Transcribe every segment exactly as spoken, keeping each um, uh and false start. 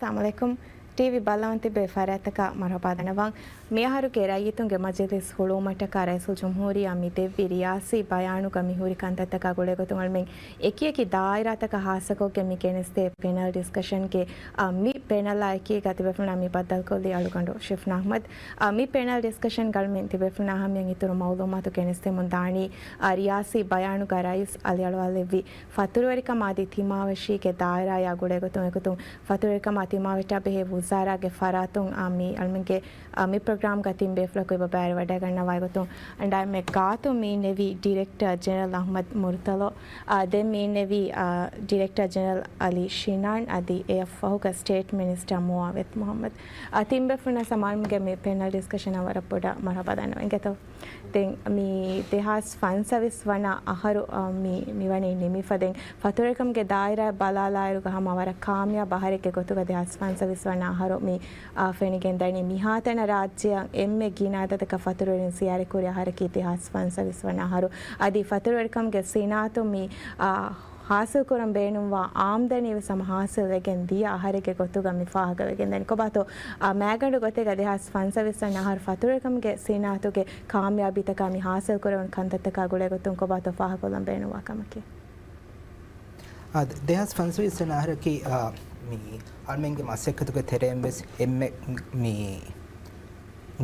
އައްސަލާމު ޢަލައިކުމް. ޓީވީ ބައްލަވަން ތިބޭ ފަރާތްތަކަށް މަރުޙަބާ ދަންނަވަން. މިއަހަރުގެ ރައްޔިތުންގެ މަޖިލިސް ހުޅުވުމަށްޓަކާ ރައީސުލްޖުމްހޫރިއްޔާ މި ދެއްވި ރިޔާސީ ބަޔާނުގަ މި ހުރި ކަންތައްތަކާ ގުޅޭގޮތުން އަޅުމެން އެކިއެކި ދާއިރާތަކަށް ހާއްސަކޮށްގެން މި ގެނެސްދޭ ޕެނަލް ޑިސްކަޝަންގެ، އާ، މި ޕެނަލާ އެކީގަ ތިބޭފުޅުންނާ މި ބައްދަލުކޮށްލީ އަޅުގަނޑު ޝިފްނާ އަޙްމަދު. އާ، މި ޕެނަލް ޑިސްކަޝަންގަ އަޅުމެން ތިބޭފުޅުންނާ ހަމަޔަށް އިތުރު މައުލޫމާތު ގެނެސްދެމުން ދާނީ، އާ، ރިޔާސީ ބަޔާނުގަ ރައީސް އަލިއަޅުވާލެއްވި ފަތުރުވެރިކަމާ އަދި ތިމާވެށީގެ ދާއިރާޔާ ގުޅޭގޮތުން އެގޮތުން ފަތުރުވެރިކަމާ ތިމާވެއްޓާ ބެހޭ ވުޒާރާގެ ފަރާތުން، އާ، މި އަޅުމެންގެ، އާ، މި ޕްރޮގްރާމްގަ ތިން ބޭފުޅަކު އެބަ ބައިވެރިވަޑައިގަންނަވާ އެގޮތުން އަންޑާ އެންމެ ގާތު މި އިންނެވީ ޑިރެކްޓަރ ޖެނެރަލް އަޙްމަދު މުރުތަޟާ، އާ، ދެން މި އިންނެވީ، އާ، ޑިރެކްޓަރ ޖެނެރަލް އަލީ ޝިނާން އަދި އެއަށްފަހުގަ ސްޓޭޓް މިނިސްޓަރ މުއާވިޔަތު މުޙައްމަދު. އާ، ތިން ބޭފުޅުންނަށް ސަމާލުމުގެ މި ޕެނަލް ޑިސްކަޝަނަށް ވަރަށް ބޮޑަށް މަރުޙަބާ ދަންނަވަން. އިނގޭތޯ؟ ދެން މި ދެހާސް ފަންސަވީސް ވަނަ އަހަރު، އާ، މި، މިވަނީ ނިމިފަ. ދެން ފަތުރުވެރިކަމުގެ ދާއިރާއަށް ބަލާލާއިރުގަ ހަމަ ވަރަށް ކާމިޔާބު އަހަރެއްގެ ގޮތުގަ ދެހާސް ފަންސަވީސް ވަނަ އަހަރު މި، އާ، ފެނިގެން ދަނީ. މިހާތަނަށް ރާއްޖެއަށް އެންމެ ގިނަ އަދަދަކަށް ފަތުރުވެރިން ޒިޔާރަތްކުރި އަހަރަކީ ދެހާސް ފަންސަވީސް ވަނަ އަހަރު. އަދި ފަތުރުވެރިކަމުގެ ސިނާއަތުން މި، އާ، ހާސިލްކުރަން ބޭނުންވާ އާމްދަނީ ވެސް ހަމަ ހާސިލް ވެގެން ދިޔަ އަހަރެއްގެ ގޮތުގަ މި ފާހަގަވެގެން ދަނީ. ކޮބާތޯ، އާ، މައިގަނޑު ގޮތެއްގަ ދެހާސް ފަންސަވީސް ވަނަ އަހަރު ފަތުރުވެރިކަމުގެ ސިނާއަތުގެ ކާމިޔާބީތަކާ މި ހާސިލް ކުރެވުނު ކަންތައްތަކާ ގުޅޭގޮތުން ކޮބާތޯ ފާހަގަކޮށްލަން ބޭނުންވާ ކަމަކީ؟ އާ، ދެ-، ދެހާސް ފަންސަވީސް ވަނަ އަހަރަކީ، އާ، މި އަޅުމެންގެ މަސައްކަތުގެ ތެރެއިން ވެސް އެންމެ މި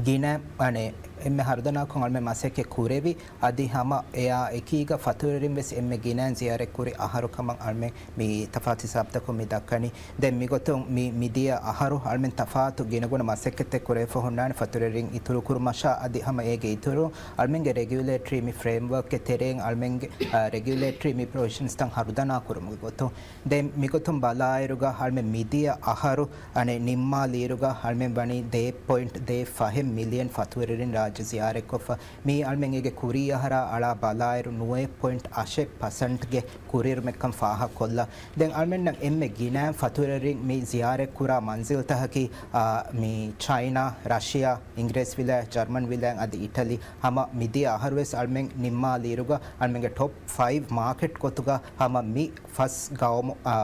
ގިނަ، އަނެ، އެންމެ ހަރުދަނާކޮށް އަޅުމެން މަސައްކަތް ކުރެވި، އަދި ހަމަ އެއާ އެކީގަ ފަތުރުވެރިން ވެސް އެންމެ ގިނައިން ޒިޔާރަތްކުރި އަހަރު ކަމަށް އަޅުމެން މި ތަފާތު ހިސާބުތަކުން މި ދައްކަނީ. ދެން މިގޮތުން މި މިދިޔަ އަހަރު އަޅުމެން ތަފާތު ގިނަގުނަ މަސައްކަތްތައް ކުރެވިފަ ހުންނާނެ ފަތުރުވެރިން އިތުރުކުރުމަށާ އަދި ހަމަ އޭގެ އިތުރުން އަޅުމެންގެ ރެގިއުލޭޓަރީ މި ފްރޭމްވަރކްގެ ތެރެއިން އަޅުމެންގެ، އާ، ރެގިއުލޭޓަރީ މި ޕްރޮވިޝަންސްތައް ހަރުދަނާ ކުރުމުގެ ގޮތުން. ދެން މިގޮތުން ބަލާއިރުގަ އަޅުމެން މިދިޔަ އަހަރު އަނެއް ނިންމާލިއިރުގަ އަޅުމެން ވަނީ ދޭއް ޕޮއިންޓް ދޭއް ފަހެއް މިލިއަން ފަތުރުވެރިން ރާއްޖެ ޒިޔާރަތްކޮށްފަ. މީ އަޅުމެން އޭގެ ކުރީ އަހަރާ އަޅާ ބަލާއިރު ނުވައެއް ޕޮއިންޓް އަށެއް ޕަސަންޓްގެ ކުރިއެރުމެއްކަން ފާހަގަކޮށްލާ. ދެން އަޅުމެންނަށް އެންމެ ގިނައިން ފަތުރުވެރިން މި ޒިޔާރަތްކުރާ މަންޒިލްތަކަކީ، އާ، މި ޗައިނާ، ރަޝިޔާ، އިނގިރޭސިވިލާތް، ޖަރްމަންވިލާތް އަދި އިޓަލީ. ހަމަ މިދިޔަ އަހަރުވެސް އަޅުމެން ނިންމާލިއިރުގަ އަޅުމެންގެ ޓޮޕް ފައިވް މާކެޓް ގޮތުގަ ހަމަ މި ފަސް ގައުމު، އާ،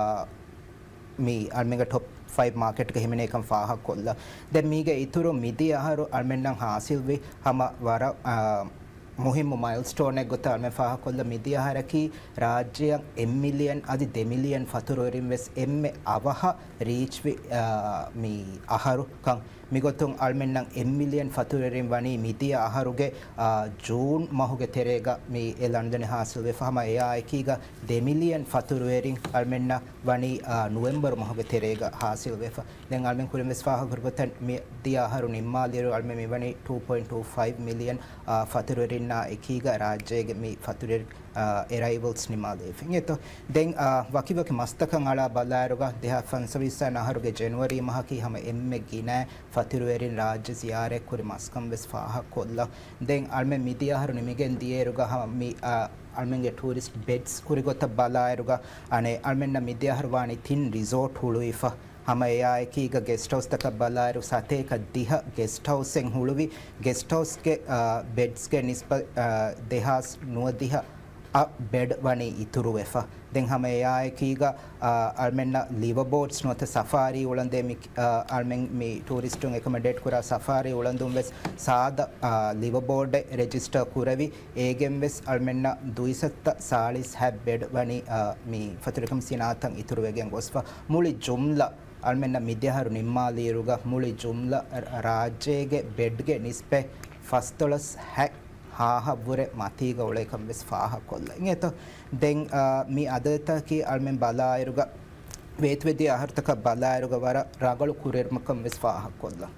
މި އަޅުމެންގެ ޓޮޕް ފައިވް މާކެޓްގަ ހިމެނޭކަން ފާހަގަކޮށްލާ. ދެން މީގެ އިތުރު މިދިޔަ އަހަރު އަޅުމެންނަށް ހާސިލްވި ހަމަ ވަރަށް، އާ، މުހިއްމު މައިލްސްޓޯނެއް ގޮތަށް އަޅުމެން ފާހަގަކޮށްލަ މިދިޔަ އަހަރަކީ ރާއްޖެއަށް އެއް މިލިއަން އަދި ދެ މިލިއަން ފަތުރުވެރިން ވެސް އެންމެ އަވަހަށް ރީޗްވި، އާ، މި އަހަރުކަން. މިގޮތުން އަޅުމެންނަށް އެއް މިލިއަން ފަތުރުވެރިން ވަނީ މިދިޔަ އަހަރުގެ، އާ، ޖޫން މަހުގެ ތެރޭގަ މި އެ ލަނޑުދަނީ ހާސިލްވެފަ. ހަމަ އެއާ އެކީގަ ދެ މިލިއަން ފަތުރުވެރިން އަޅުމެންނަށް ވަނީ، އާ، ނުވެމްބަރު މަހުގެ ތެރޭގަ ހާސިލްވެފަ. ދެން އަޅުމެން ކުރިން ވެސް ފާހަގަކުރި ގޮތަށް މި ދިޔަ އަހަރު ނިންމާލިއިރު އަޅުމެން މިވަނީ ޓޫ ޕޮއިންޓް ޓޫ ފައިވް މިލިއަން، އާ، ފަތުރުވެރިންނާ އެކީގަ ރާއްޖޭގެ މި ފަތުރުވެރި، އާ، އެރައިވަލްސް ނިންމާލެވިފަ. އިނގޭތޯ؟ ދެން، އާ، ވަކިވަކި މަސްތަކަށް އަޅާ ބަލާއިރުގަ ދެހާސް ފަންސަވީސް އަހަރުގެ ޖެނުއަރީ މަހަކީ ހަމަ އެންމެ ގިނަ ފަތުރުވެރިން ރާއްޖެ ޒިޔާރަތްކުރި މަސްކަން ވެސް ފާހަގަކޮށްލަ. ދެން އަޅުމެން މިދިޔަ އަހަރު ނިމިގެން ދިޔައިރުގަ ހަމަ މި، އާ، އަޅުމެންގެ ޓޫރިސްޓް ބެޑްސް ހުރި ގޮތަށް ބަލާއިރުގަ އަނެއް އަޅުމެންނަށް މިދިޔަ އަހަރު ވާނީ ތިން ރިސޯޓް ހުޅުވިފަ. ހަމަ އެއާއެކީގަ ގެސްޓް ހައުސްތަކަށް ބަލާއިރު ސަތޭކަ ދިހަ ގެސްޓް ހައުސްއެއް ހުޅުވި. ގެސްޓް ހައުސްގެ، އާ، ބެޑްސްގެ ނިސްބަތް، އާ، ދެހާސް ނުވަދިހަ އަށް ބެޑް ވަނީ އިތުރުވެފަ. ދެން ހަމަ އެއާއެކީގަ، އާ، އަޅުމެންނަށް ލިވަބޯޓްސް ނުވަތަ ސަފާރީ އުޅަނދޭ މި، އާ، އަޅުމެން މި ޓޫރިސްޓުން އެކަމަޑޭޓް ކުރާ ސަފާރީ އުޅަނދުން ވެސް ސާދަ، އާ، ލިވަބޯޓެއް ރެޖިސްޓަރ ކުރެވި. އޭގެން ވެސް އަޅުމެންނަށް ދުއިސައްތަ ސާޅީސް ހަ ބެޑް ވަނީ، އާ، މި ފަތުރުވެރިކަމުގެ ސިނާއަތަށް އިތުރުވެގެން ގޮސްފަ. މުޅި ޖުމްލަ އަޅުމެންނަށް މިދިޔަ އަހަރު ނިންމާލިއިރުގަ މުޅި ޖުމްލަ ރާ-، ރާއްޖޭގެ ބެޑްގެ ނިސްބަތް ފަސްދޮޅަސް ހަ ހާހަށްވުރެ މަތީގަ އުޅޭކަން ވެސް ފާހަގަކޮށްލަ. އިނގޭތޯ؟ ދެން، އާ، މި އަދަދުތަކަކީ އަޅުމެން ބަލާއިރުގަ ވޭތުވެދިޔަ އަހަރުތަކަށް ބަލާއިރުގަ ވަރަށް ރަނގަޅު ކުރިއެރުމަކަން ވެސް ފާހަގަކޮށްލަ.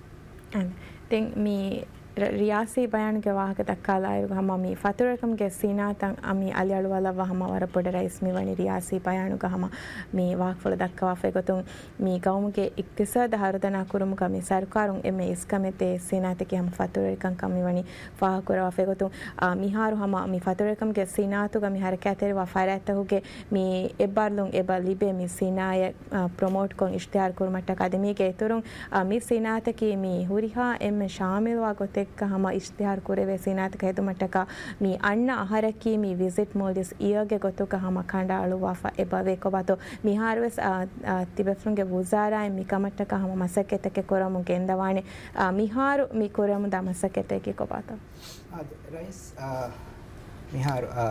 އަން. ދެން މި ރ-، ރިޔާސީ ބަޔާނުގެ ވާހަކަ ދައްކާލާއިރުގަ ހަމަ މި ފަތުރުވެރިކަމުގެ ސިނާއަތަށް އަ، މި އަލިއަޅުވާލައްވާ ހަމަ ވަރަށް ބޮޑަށް ރައީސް މިވަނީ ރިޔާސީ ބަޔާނުގަ ހަމަ މި ވާހަކަފުޅު ދައްކަވާފައި ގޮތުން މި ގައުމުގެ އިޤްތިޞާދަށް ހަރުދަނާ ކުރުމުގަ މި ސަރުކާރުން އެންމެ އިސްކަމެއް ދޭ ސިނާއަތަކީ ހަމަ ފަތުރުވެރިކަންކަން މިވަނީ ފާހަގަކުރައްވާފައި ގޮތުން، އާ، މިހާރު ހަމަ މި ފަތުރުވެރިކަމުގެ ސިނާއަތުގަ މި ހަރަކާތްތެރިވާ ފަރާތްތަކުގެ މި އެއްބާރުލުން އެބަ ލިބޭ މި ސިނާއަތް، އާ، ޕްރޮމޯޓްކޮށް އިޝްތިހާރު ކުރުމަށްޓަކާ އަދި މީގެ އިތުރުން، އާ، މި ސިނާއަތަކީ މި ހުރިހާ އެންމެ ޝާމިލްވާ ގޮތެއް އެއްކަ ހަމަ އިޝްތިހާރު ކުރެވޭ ސިނާއަތަކަށް ހެދުމަށްޓަކާ މި އަންނަ އަހަރަކީ މި ވިޒިޓް މޯލްޑިވްސް އިޔަރގެ ގޮތުގަ ހަމަ ކަނޑައަޅުއްވާފަ އެބަވޭ. ކޮބާތޯ މިހާރުވެސް އާ، އާ، ތިބޭފުޅުންގެ ވުޒާރާއިން މިކަމަށްޓަކާ ހަމަ މަސައްކަތްތަކެއް ކުރަމުން ގެންދަވާނެ. އާ، މިހާރު މި ކުރަމުންދާ މަސައްކަތަކީ ކޮބާތޯ؟ އާދެ، ރައީސް، އާ، މިހާރު، އާ،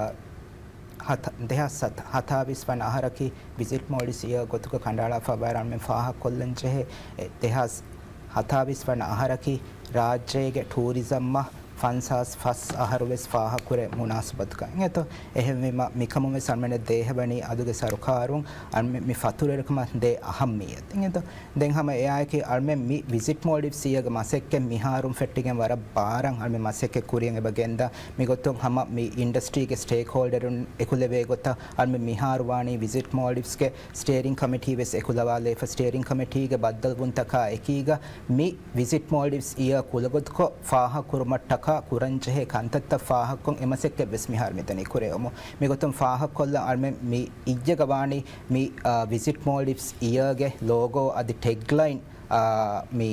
ހަތަ-، ދެހާސް ހަތާވީސް ވަނަ އަހަރަކީ ވިޒިޓް މޯލްޑިވްސް އިޔަރ ގޮތުގަ ކަނޑައަޅާފަ ވަރަށް އަންމެން ފާހަގަކޮށްލަން ޖެހޭ. އެ، ދެހާސް ހަތާވީސް ވަނަ އަހަރަކީ ރާއްޖޭގެ ޓޫރިޒަމްއަށް ފަންސާސް ފަސް އަހަރު ވެސް ފާހަގަކުރޭ މުނާސަބަތުގަ އިނގޭތޯ. އެހެންވީމަ، މިކަމުން ވެސް އަންމެނަށް ދޭހަވަނީ އަދުގެ ސަރުކާރުން އަންމެ-، މި ފަތުރުވެރިކަމަށް ދޭ އަހައްމިއްޔަތު އިނގޭތޯ. ދެން ހަމަ އެއާއެކީ އަޅުމެން މި ވިޒިޓް މޯލްޑިވްސް އިޔަރގެ މަސައްކަތް މިހާރުން ފެއްޓިގެން ވަރަށް ބާރަށް އަޅުމެން މަސައްކަތް ކުރިޔަށް އެބަ ގެންދާ. މިގޮތުން ހަމަ މި އިންޑަސްޓްރީގެ ސްޓޭކް ހޯލްޑަރުން އެކުލެވޭ ގޮތަށް އަޅުމެން މިހާރު ވާނީ ވިޒިޓް މޯލްޑިވްސްގެ ސްޓޭރިން ކޮމިޓީ ވެސް އެކުލަވާލައިފަ. ސްޓޭރިން ކޮމިޓީގެ ބައްދަލުވުންތަކާ އެކީގަ މި ވިޒިޓް މޯލްޑިވްސް އިޔަރ ކުލަގޮތުކޮށް ފާހަގަކުރުމަށްޓަކާ ކުރަންޖެހޭ ކަންތައްތައް ފާހަގަކޮށް އެ މަސައްކަތް ވެސް މިހާރު މިދަނީ ކުރެވެމުން. މިގޮތުން ފާހަގަކޮށްލަން އަޅުމެން މި އިއްޔެގަ ވާނީ މި، އާ، ވިޒިޓް މޯލްޑިވްސް އިޔަރގެ ލޯގޯ އަދި ޓެގްލައިން، އާ، މި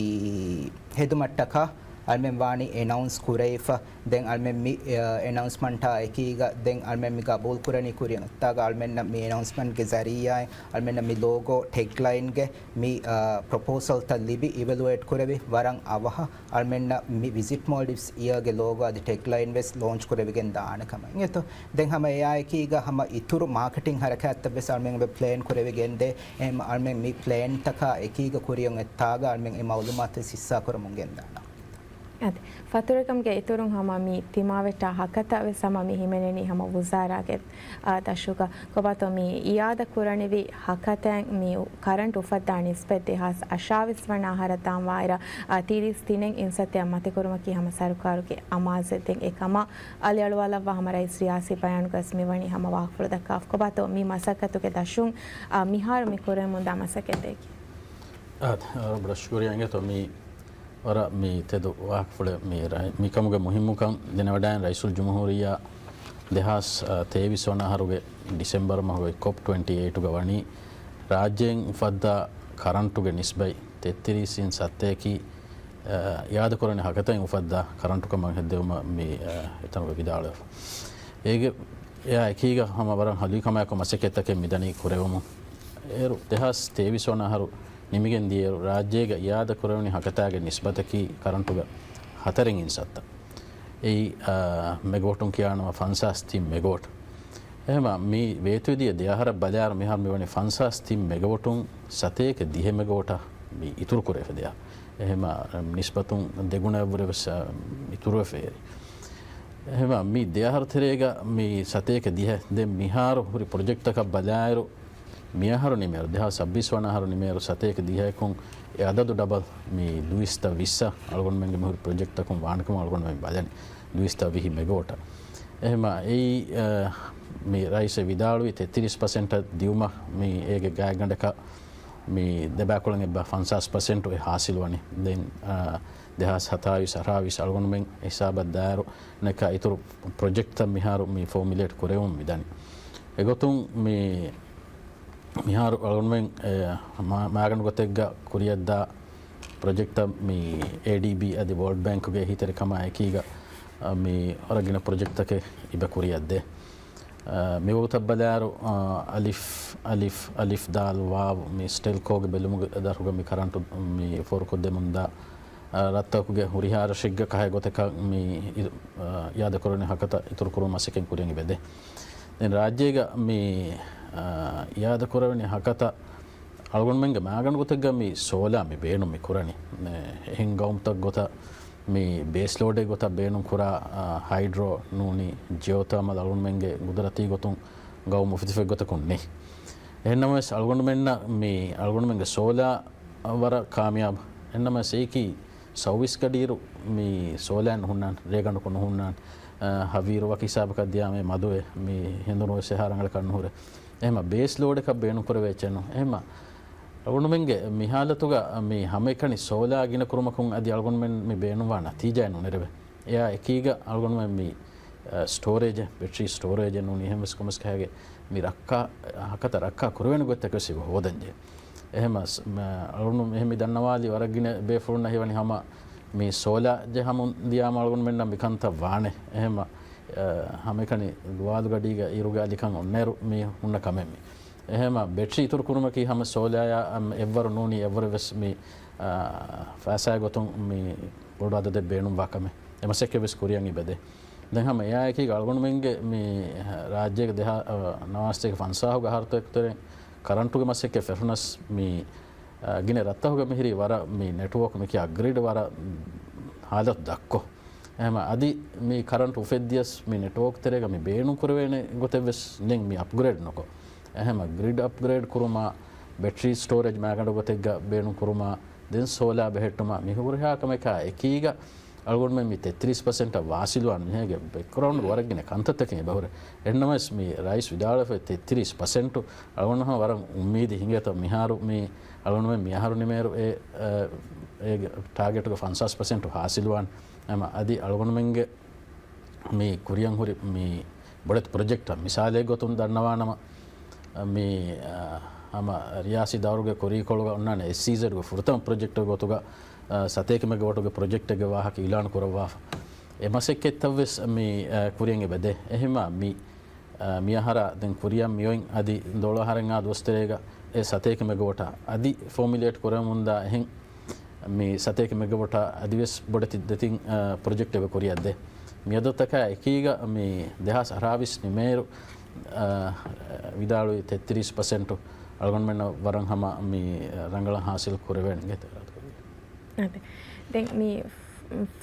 ހެދުމަށްޓަކާ އަޅުމެން ވާނީ އެނައުންސް ކުރެވިފަ. ދެން އަޅުމެން މި، އާ، އެނައުންސްމަންޓާ އެކީގަ ދެން އަޅުމެން މި ގަބޫލު ކުރަނީ ކުރިއަށް އޮތްތާގަ އަޅުމެންނަށް މި އެނައުންސްމަންޓްގެ ޒަރީއާއިން އަޅުމެންނަށް މި ލޯގޯ ޓެގްލައިންގެ މި، އާ، ޕްރޮޕޯސަލްތައް ލިބި އިވެލުއޭޓް ކުރެވި ވަރަށް އަވަހަށް އަޅުމެންނަށް މި ވިޒިޓް މޯލްޑިވްސް އިޔަރގެ ލޯގޯ އަދި ޓެގްލައިން ވެސް ލޯންޗް ކުރެވިގެން ދާނެ ކަމަށް އިނގޭތޯ. ދެން ހަމަ އެއާއެކީގަ ހަމަ އިތުރު މާކެޓިން ހަރަކާތްތައް ވެސް އަޅުމެން އެބަ ޕްލޭން ކުރެވިގެންދޭ. އެހެން އަޅުމެން މި ޕްލޭންތަކާ އެކީގަ ކުރިއަށް އޮތްތާގަ އަޅުމެން އެ މައުލޫމާތު ވެސް ހިއްސާކުރަމުން ގެންދާނަން. އަދި ފަތުރުވެރިކަމުގެ އިތުރުން ހަމަ މި ތިމާވެއްޓާ ހަކަތަ ވެސް ހަމަ މި ހިމެނެނީ ހަމަ ވުޒާރާގެ، އާ، ދަށުގަ. ކޮބާތޯ މި އިއާދަ ކުރަނިވި ހަކަތައިން މި ކަރަންޓް އުފައްދާ ނިސްބަތް ދެހާސް އަށާވީސް ވަނަ އަހަރަށް ދާން ވާއިރަށް، އާ، ތިރީސް ތިނެއް އިންސައްތައަށް މަތިކުރުމަކީ ހަމަ ސަރުކާރުގެ އަމާޒެއް. ދެން އެ ކަމަށް އަލިއަޅުވާލައްވާ ހަމަ ރައީސް ރިޔާސީ ބަޔާނުގަ ވެސް މިވަނީ ހަމަ ވާހަކަފުޅު ދައްކާފަ. ކޮބާތޯ މި މަސައްކަތުގެ ދަށުން، އާ، މިހާރު މި ކުރެވެމުންދާ މަސައްކަތްތަކީ؟ އާ، ވަރަށް ބޮޑަށް ޝުކުރިއްޔާ އިނގޭތޯ މި ވަރަށް މި ތެދު ވާހަކަފުޅެއް މި ރައި-، މިކަމުގެ މުހިއްމުކަން ދެނެވަޑައިން ރައީސުލް ޖުމްހޫރިއްޔާ ދެހާސް ތޭވީސް ވަނަ އަހަރުގެ ޑިސެމްބަރު މަހުގެ ކޮޕް ޓްވެންޓީ އެއިޓުގަ ވަނީ ރާއްޖޭން އުފައްދާ ކަރަންޓުގެ ނިސްބަތް ތެއްތިރީސް އިން ސައްތައަކީ، އާ، އިއާދަކުރަނި ހަކަތައިން އުފައްދާ ކަރަންޓު ކަމަށް ހެއްދެވުމަށް މި، އާ، އެތަނުގަ ވިދާޅުވެފަ. އޭގެ އެއާ އެކީގަ ހަމަ ވަރަށް ހަލުވި ކަމާއެކު މަސައްކަތްތަކެއް މިދަނީ ކުރެވެމުން. އޭރު ދެހާސް ތޭވީސް ވަނަ އަހަރު ނިމިގެން ދިޔައިރު، ރާއްޖޭގަ އިއާދަ ކުރެވުނީ ހަކަތާގެ ނިސްބަތަކީ ކަރަންޓުގަ ހަތަރެއް އިންސައްތަ. އެއީ، އާ، މެގަވޮޓުން ކިޔާނަމަ ފަންސާސް ތިން މެގަވޮޓް. އެހެމަ މި ވޭތުވެދިޔަ ދެއަހަރަށް ބަލާއިރު މިހާރު މިވަނީ ފަންސާސް ތިން މެގަވޮޓުން ސަތޭކަ ދިހަ މެގަވޮޓަށް މި އިތުރު ކުރެވިފަ ދެއަހަރު. އެހެމަ ނިސްބަތުން ދެގުނައަށްވުރެ ވެސް، އާ، އިތުރުވެފަ އެރި. އެހެމަ މި ދެއަހަރު ތެރޭގަ މި ސަތޭކަ ދިހަ ދެން މިހާރު ހުރި ޕްރޮޖެކްޓްތަކަށް ބަލާއިރު، މިއަހަރު ނިމޭއިރު، ދެހާސް ސައްބީސް ވަނަ އަހަރު ނިމޭއިރު، ސަތޭކަ ދިހައަކުން އެ އަދަދު ޑަބަލް މި ދުއިސައްތަ ވިއްސަށް އަޅުގަނޑުމެންގެ މިހުރި ޕްރޮޖެކްޓްތަކުން ވާނެކަމަށް އަޅުގަނޑުމެން ބަލަނީ. ދުއިސައްތަ ވިހި މެގަވޮޓަށް. އެހެމަ އެއީ، އަ، މި ރައީސް ވިދާޅުވި ތެއްތިރީސް ޕަސެންޓަށް ދިއުމަށް މި އޭގެ ގާތްގަނޑަކަށް މި ދެބައިކުޅަން އެއްބަ ފަންސާސް ޕަސެންޓު އެ ހާސިލް ވަނީ. ދެން، އަ، ދެހާސް ހަތާވީސް އަށާވީސް އަޅުގަނޑުމެން ހިސާބަށް ދާއިރު ނެކާ އިތުރު ޕްރޮޖެކްޓްތައް މިހާރު މި ފޯމިއުލޭޓް ކުރެވުން މިދަނީ. އެގޮތުން މި މިހާރު އަޅުގަނޑުމެން، އެ، މާ-، މާގަނޑު ގޮތެއްގަ ކުރިއަށްދާ ޕްރޮޖެކްޓްތައް މި އޭޑީބީ އަދި ވޯލްޑް ބޭންކުގެ އެހީތެރިކަމާ އެކީގަ، އަ، މި ވަރަށް ގިނަ ޕްރޮޖެކްޓްތަކެއް އިބަ ކުރިއަށްދޭ. އަ، މިވަގުތަށް ބަލާއިރު، އަ، އަލިފް، އަލިފް، އަލިފް ދާލް ވާވް މި ސްޓެލްކޯގެ ބެލުމުގެ ދަށުގަ މި ކަރަންޓު މި ފޯރުކޮށްދެމުންދާ، އަ، ރަށްތަކުގެ ހުރިހާ ރަށެއްގަ ކަހަލަ ގޮތަކަށް މި އި-، އަ، އިއާދަކުރަނި ހަކަތަ އިތުރުކުރުމަށް މަސައްކަތް ކުރިއަށް އިވެދޭ. ދެން ރާއްޖޭގަ މި، އާ، އިއާދަކުރެވެނި ހަކަތަ އަޅުގަނޑުމެންގެ މާގަނޑު ގޮތެއްގަ މި ސޯލާ މި ބޭނުން މި ކުރަނީ. އެ، އެހެން ގައުމުތައް ގޮތަށް މި ބޭސް ލޯޑެއް ގޮތަށް ބޭނުން ކުރާ، އާ، ހައިޑްރޯ ނޫނީ ޖިއޯތާމަލް އަޅުގަނޑުމެންގެ ގުދުރަތީ ގޮތުން ގައުމު އުފެދިފައި ގޮތަކުން ނެތް. އެހެންނަމަވެސް އަޅުގަނޑުމެންނަށް މި އަޅުގަނޑުމެންގެ ސޯލާ ވަރަށް ކާމިޔާބު. އެހެންނަމަވެސް އެއީކީ ސައުވީސް ގަޑިއިރު މި ސޯލާއެއް ނުހުންނާނެ، ރޭގަނޑަކު ނުހުންނާނެ، އަ، ހަވީރު ވަކި ހިސާބަކަށް ދިޔާމޭ މަދުވެ މި ހެނދުނު ވެސް އެހާ ރަނގަޅަކަށް ނުހުރޭ. އެހެމަ ބޭސް ލޯޑަކަށް ބޭނުން ކުރެވޭ އެއްޗެއް ނޫން. އެހެމަ އަޅުގަނޑުމެންގެ މި ހާލަތުގަ މި ހަމައެކަނި ސޯލާ ގިނަ ކުރުމަކުން އަދި އަޅުގަނޑުމެން މި ބޭނުންވާ ނަތީޖާއެއް ނުނެރެވޭ. އެއާ އެކީގަ އަޅުގަނޑުމެން މި، އަ، ސްޓޯރޭޖެއް، ބެޓްރީ ސްޓޯރޭޖެއް ނޫނީ އެހެންވެސް ކޮންމެސް ކަހަލަ މި ރައްކާ، ހަކަތަ ރައްކާ ކުރެވޭނެ ގޮތްތަކެއް ވެސް އިބަ ހޯދަންޖެހޭ. އެހެމަ ސް-، މަ-، އަޅުގަނޑު އެހެން މި ދަންނަވާލި ވަރަށް ގިނަ ބޭފުޅުންނަށް ހީވަނީ ހަމަ މި ސޯލާ ޖެހަމުން ދިޔާމަ އަޅުގަނޑުމެންނަށް މިކަންތައް ވާނެ. އެހެމަ، އަ، ހަމައެކަނި ގުވާލުގަޑީގަ އިރުގެ އަލިކަން އޮންނައިރު މި ހުންނަ ކަމެއް މި. އެހެމަ ބެޓްރީ އިތުރު ކުރުމަކީ ހަމަ ސޯލާޔާ އަމް އެއްވަރު ނޫނީ އެއްވަރު ވެސް މި، އަ، ފައިސާ ގޮތުން މި ބޮޑު އަދަދެއް ބޭނުންވާ ކަމެއް. އެ މަސައްކަތް ވެސް ކުރިއަށް އިބެދޭ. ދެން ހަމަ އެއާއެކީގަ އަޅުގަނޑުމެންގެ މި ރާއްޖޭގެ ދެހާ، އަ، ނަވާސްތޭކަ ފަންސާހުގެ އަހަރުތަކުގެ ތެރެއިން ކަރަންޓުގެ މަސައްކަތް ފެށުނަސް މި، އަ، ގިނަ ރަށްތަކުގަ މިހިރީ ވަރަށް މި ނެޓްވޯކް މިކިޔާ ގްރިޑް ވަރަށް ހާލަތު ދަށްކޮށް. އެހެމަ އަދި މި ކަރަންޓު އުފެއްދިޔަސް މި ނެޓްވޯކް ތެރޭގަ މި ބޭނުން ކުރެވޭނެ ގޮތެއް ވެސް ނެތް މި އަޕްގްރޭޑް ނުކޮށް. އެހެމަ ގްރިޑް އަޕްގްރޭޑް ކުރުމާ، ބެޓްރީ ސްޓޯރޭޖް މާގަނޑު ގޮތެއްގަ ބޭނުން ކުރުމާ، ދެން ސޯލާ ބެހެއްޓުމާ، މި ހުރިހާ ކަމެކާ އެކީގަ އަޅުގަނޑުމެން މި ތެއްތިރީސް ޕަސެންޓަށް ވާސިލުވާން މިހޭގެ ބެކްގްރައުންޑް ވަރަށް ގިނަ ކަންތައްތަކެއް އެބަހުރޭ. އެހެންނަމަވެސް މި ރައީސް ވިދާޅުވެފައި ތެއްތިރީސް ޕަސެންޓު އަޅުގަނޑު ހަމަ ވަރަށް އުއްމީދު ހިނގޭތޯ މިހާރު މި އަޅުގަނޑުމެން މިއަހަރު ނިމޭރު އެ، އެ، އޭގެ ޓާގެޓުގެ ފަންސާސް ޕަސެންޓު ހާސިލުވާން. ހަމަ އަދި އަޅުގަނޑުމެންގެ މި ކުރިއަށް ހުރި މި ބޮޑެތި ޕްރޮޖެކްޓަށް މިސާލެއް ގޮތުން ދަންނަވާނަމަ، މި، އަ، ހަމަ ރިޔާސީ ދައުރުގެ ކުރީކޮޅުގަ އޮންނާނެ އެސްއީޒެޑްގެ ފުރަތަމަ ޕްރޮޖެކްޓެއް ގޮތުގަ، އަ، ސަތޭކަ މެގަވަޓުގެ ޕްރޮޖެކްޓެއްގެ ވާހަކަ އިއުލާން ކުރައްވާފަ. އެ މަސައްކަތްތައް ވެސް މި، އަ، ކުރިއަށް އެބަދޭ. އެހެމާ މި، އަ، މިއަހަރާ ދެން ކުރިއަށް މިއޮތް އަދި ދޮޅަހަރެއް އާ ދުވަސްތެރޭގަ އެ ސަތޭކަ މެގަވަޓާ އަދި ފޯމިއުލޭޓް ކުރަމުންދާ އެހެން މި ސަތޭކަ މެގަވަޓާ އަދިވެސް ބޮޑެތި ދެތިން، އަ، ޕްރޮޖެކްޓް އެބަ ކުރިއަށްދޭ. މިއަދަދުތަކާ އެކީގަ މި ދެހާސް އަށާވީސް ނިމޭއިރު، އަ، ވިދާޅުވި ތެއްތިރީސް ޕަސެންޓު އަޅުގަނޑުމެންނަށް ވަރަށް ހަމަ މި ރަނގަޅަށް ހާސިލް ކުރެވޭނެ. އަދެ. ދެން މި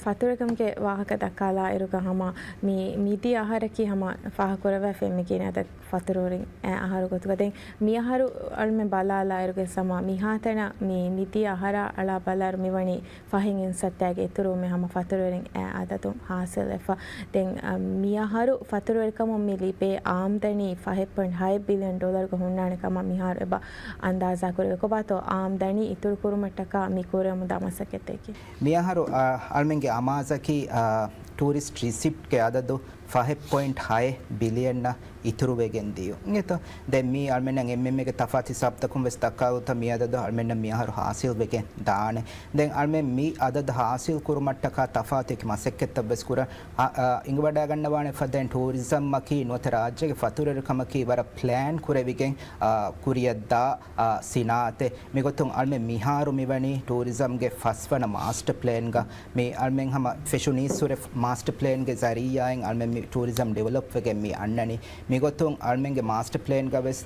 ފަތުރުވެރިކަމުގެ ވާހަކަ ދައްކާލާއިރުގަ ހަމަ މި މިދިޔަ އަހަރަކީ ހަމަ ފާހަގަކުރައްވާފައި މި ގިނަ އަދަދު ފަތުރުވެރިން އަހަރު ގޮތުގަ. ދެން މިއަހަރު އަޅުމެން ބަލާލާއިރުގެ ހަމަ މިހާތަނަށް މި މިދިޔަ އަހަރާ އަޅާ ބަލާއިރު މިވަނީ ފަހެއް އިންސައްތައިގެ އިތުރުވުމެއް ހަމަ ފަތުރުވެރިން އަދަދު ހާސިލްވެފަ. ދެން، އަ، މިއަހަރު ފަތުރުވެރިކަމުން މި ލިބޭ އާމްދަނީ ފަހެއް ޕޮއިންޓް ހައެއް ބިލިއަން ޑޮލަރުގަ ހުންނާނެ ކަމަށް މިހާރު އެބަ އަންދާޒާކުރެވޭ. ކޮބާތޯ އާމްދަނީ އިތުރުކުރުމަށްޓަކާ މި ކުރެވެމުންދާ މަސައްކަތްތަކެއް؟ މިއަހަރު، އަ، އަޅުމެންގެ އަމާޒަކީ، އަ، ޓޫރިސްޓް ރިސިޕްޓްގެ އަދަދު ފަހެއް ޕޮއިންޓް ހައެއް ބިލިއަންއަށް އިތުރުވެގެން ދިޔުން. އިނގޭތޯ؟ ދެން މީ އަޅުމެންނަށް އެމްއެމްއޭގެ ތަފާތު ހިސާބުތަކުން ވެސް ދައްކާލުތަ މި އަދަދު އަޅުމެންނަށް މިއަހަރު ހާސިލް ވެގެން ދާނެ. ދެން އަޅުމެން މި އަދަދު ހާސިލް ކުރުމަށްޓަކާ ތަފާތު އެކި މަސައްކަތްތައް ވެސް ކުރަން. އަ، އަ، އިނގިވަޑައިގަންނަވާނެ ފަދައިން ޓޫރިޒަމްއަކީ ނުވަތަ ރާއްޖޭގެ ފަތުރުވެރިކަމަކީ ވަރަށް ޕްލޭން ކުރެވިގެން، އަ، ކުރިއަށްދާ، އަ، ސިނާއަތެއް. މިގޮތުން އަޅުމެން މިހާރު މިވަނީ ޓޫރިޒަމްގެ ފަސްވަނަ މާސްޓަ ޕްލޭންގަ. މި އަޅުމެން ހަމަ ފެށުނީއްސުރެ މާސްޓަ ޕްލޭންގެ ޒަރީއާއިން އަޅުމެން މި ޓޫރިޒަމް ޑިވެލޮޕް ވެގެން މި އަންނަނީ. މިގޮތުން އަޅުމެންގެ މާސްޓަ ޕްލޭންގަ ވެސް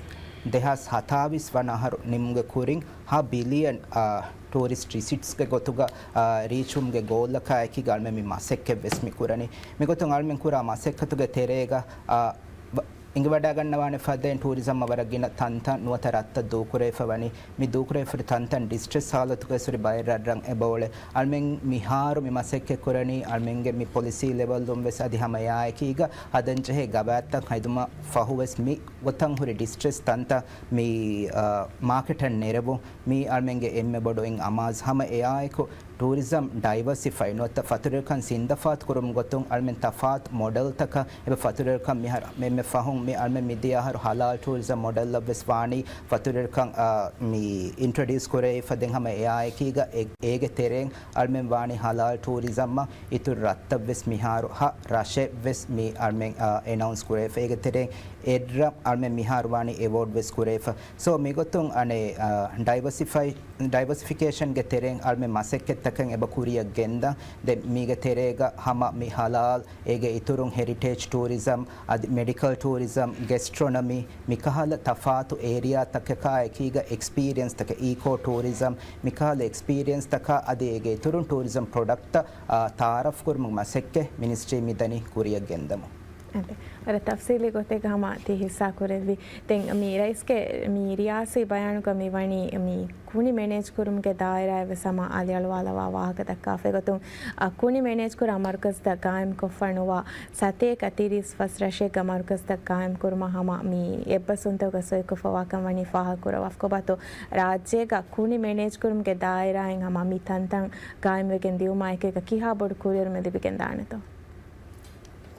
ދެހާސް ހަތާވީސް ވަނަ އަހަރު ނިމުމުގެ ކުރިން ހަ ބިލިއަން، އާ، ޓޫރިސްޓް ރިސިޓްސްގެ ގޮތުގަ، އާ، ރީޗުމުގެ ގޯލްއަކާ އެކީގަ އަޅުމެން މި މަސައްކަތް ވެސް މި ކުރަނީ. މިގޮތުން އަޅުމެން ކުރާ މަސައްކަތުގެ ތެރޭގަ، އާ، ވަ-، އިނގިވަޑައިގަންނަވާނެ ފަދައިން ޓޫރިޒަމްއަށް ވަރަށް ގިނަ ތަންތަން ނުވަތަ ރަށްތައް ދޫކުރެވިފަ ވަނީ. މި ދޫކުރެވިފަ ހުރި ތަންތަން ޑިސްޓްރެސް ހާލަތުގައި ހުރި ބައެއް ރަށްރަށް އެބައުޅޭ. އަޅުމެން މިހާރު މި މަސައްކަތް ކުރަނީ އަޅުމެންގެ މި ޕޮލިސީ ލެވެލްއުން ވެސް އަދި ހަމަ އެއާއެކީގަ ހަދަން ޖެހޭ ގަވާއިދުތައް ހެދުމަށް ފަހު ވެސް މި ގޮތަށް ހުރި ޑިސްޓްރެސް ތަންތަން މި، އާ، މާކެޓަށް ނެރެވުން. މީ އަޅުމެންގެ އެންމެ ބޮޑު އިން އަމާޒު. ހަމަ އެއާއެކު ޓޫރިޒަމް ޑައިވަރސިފައި ނުވަތަ ފަތުރުވެރިކަން ސިންދަފާތު ކުރުމުގެ ގޮތުން އަޅުމެން ތަފާތު މޮޑެލްތަކަށް އެބަ ފަތުރުވެރިކަން މިހާރު އެންމެ ފަހުން މި އަޅުމެން މިދިޔަ އަހަރު ހަލާލް ޓޫރިޒަމް މޮޑެލްއަށް ވެސް ވާނީ ފަތުރުވެރިކަން، އާ، މި އިންޓްރޮޑިއުސް ކުރެވިފަ ދެން ހަމަ އެއާއެކީގަ އެ-، އޭގެ ތެރެއިން އަޅުމެން ވާނީ ހަލާލް ޓޫރިޒަމްއަށް އިތުރު ރަށްތައް ވެސް މިހާރު ހަ ރަށެއް ވެސް މި އަޅުމެން، އާ، އެނައުންސް ކުރެވިފަ. އޭގެ ތެރެއިން އެއްރަށް އަޅުމެން މިހާރު ވާނީ އެވޯޑް ވެސް ކުރެވިފަ. ސޯ މިގޮތުން އަނެއް، އާ، ޑައިވަސިފައި-، ޑައިވަސިފިކޭޝަންގެ ތެރެއިން އަޅުމެން މަސައްކަތްތަކެއް އެބަ ކުރިއަށް ގެންދަން. ދެން މީގެ ތެރޭގަ ހަމަ މި ހަލާލް، އޭގެ އިތުރުން ހެރިޓޭޖް ޓޫރިޒަމް، އަދި މެޑިކަލް ޓޫރިޒަމް، ގެސްޓްރޮނޮމީ، މިކަހަލަ ތަފާތު އޭރިއާތަކަކާ އެކީގަ އެކްސްޕީރިއެންސްތަކެއް، އީކޯ ޓޫރިޒަމް، މިކަހަލަ އެކްސްޕީރިއެންސްތަކާ އަދި އޭގެ އިތުރުން ޓޫރިޒަމް ޕްރޮޑަކްޓްތައް، އާ، ތައާރަފް ކުރުމުގެ މަސައްކަތް މިނިސްޓްރީ މިދަނީ ކުރިއަށް ގެންދަމުން. އަދި، ވަރަށް ތަފްސީލީ ގޮތެއްގަ ހަމަ ތި ހިއްސާ ކުރެއްވި. ދެން މި ރައީސްގެ މި ރިޔާސީ ބަޔާނުގަ މި ވަނީ މި ކުނި މެނޭޖް ކުރުމުގެ ދާއިރާއެއް ވެސް ހަމަ އަލިއަޅުވާލަވާ ވާހަކަ ދައްކާފަ. އެގޮތުން، އަ، ކުނި މެނޭޖް ކުރާ މަރުކަޒްތައް ގާއިމް ކޮށްފަ ނުވާ ސަތޭކަ ތިރީސް ފަސް ރަށެއްގަ މަރުކަޒްތައް ގާއިމް ކުރުމަށް ހަމަ މި އެއްބަސްވުންތަކުގަ ސޮއިކޮށްފަ ވާކަން ވަނީ ފާހަގަ ކުރައްވާފަ. ކޮބާތޯ ރާއްޖޭގަ ކުނި މެނޭޖް ކުރުމުގެ ދާއިރާއިން ހަމަ މި ތަންތަން ގާއިމްވެގެން ދިޔުމާ އެކީގަ ކިހާ ބޮޑު ކުރިއެރުމެއް ލިބިގެން ދާނެތޯ؟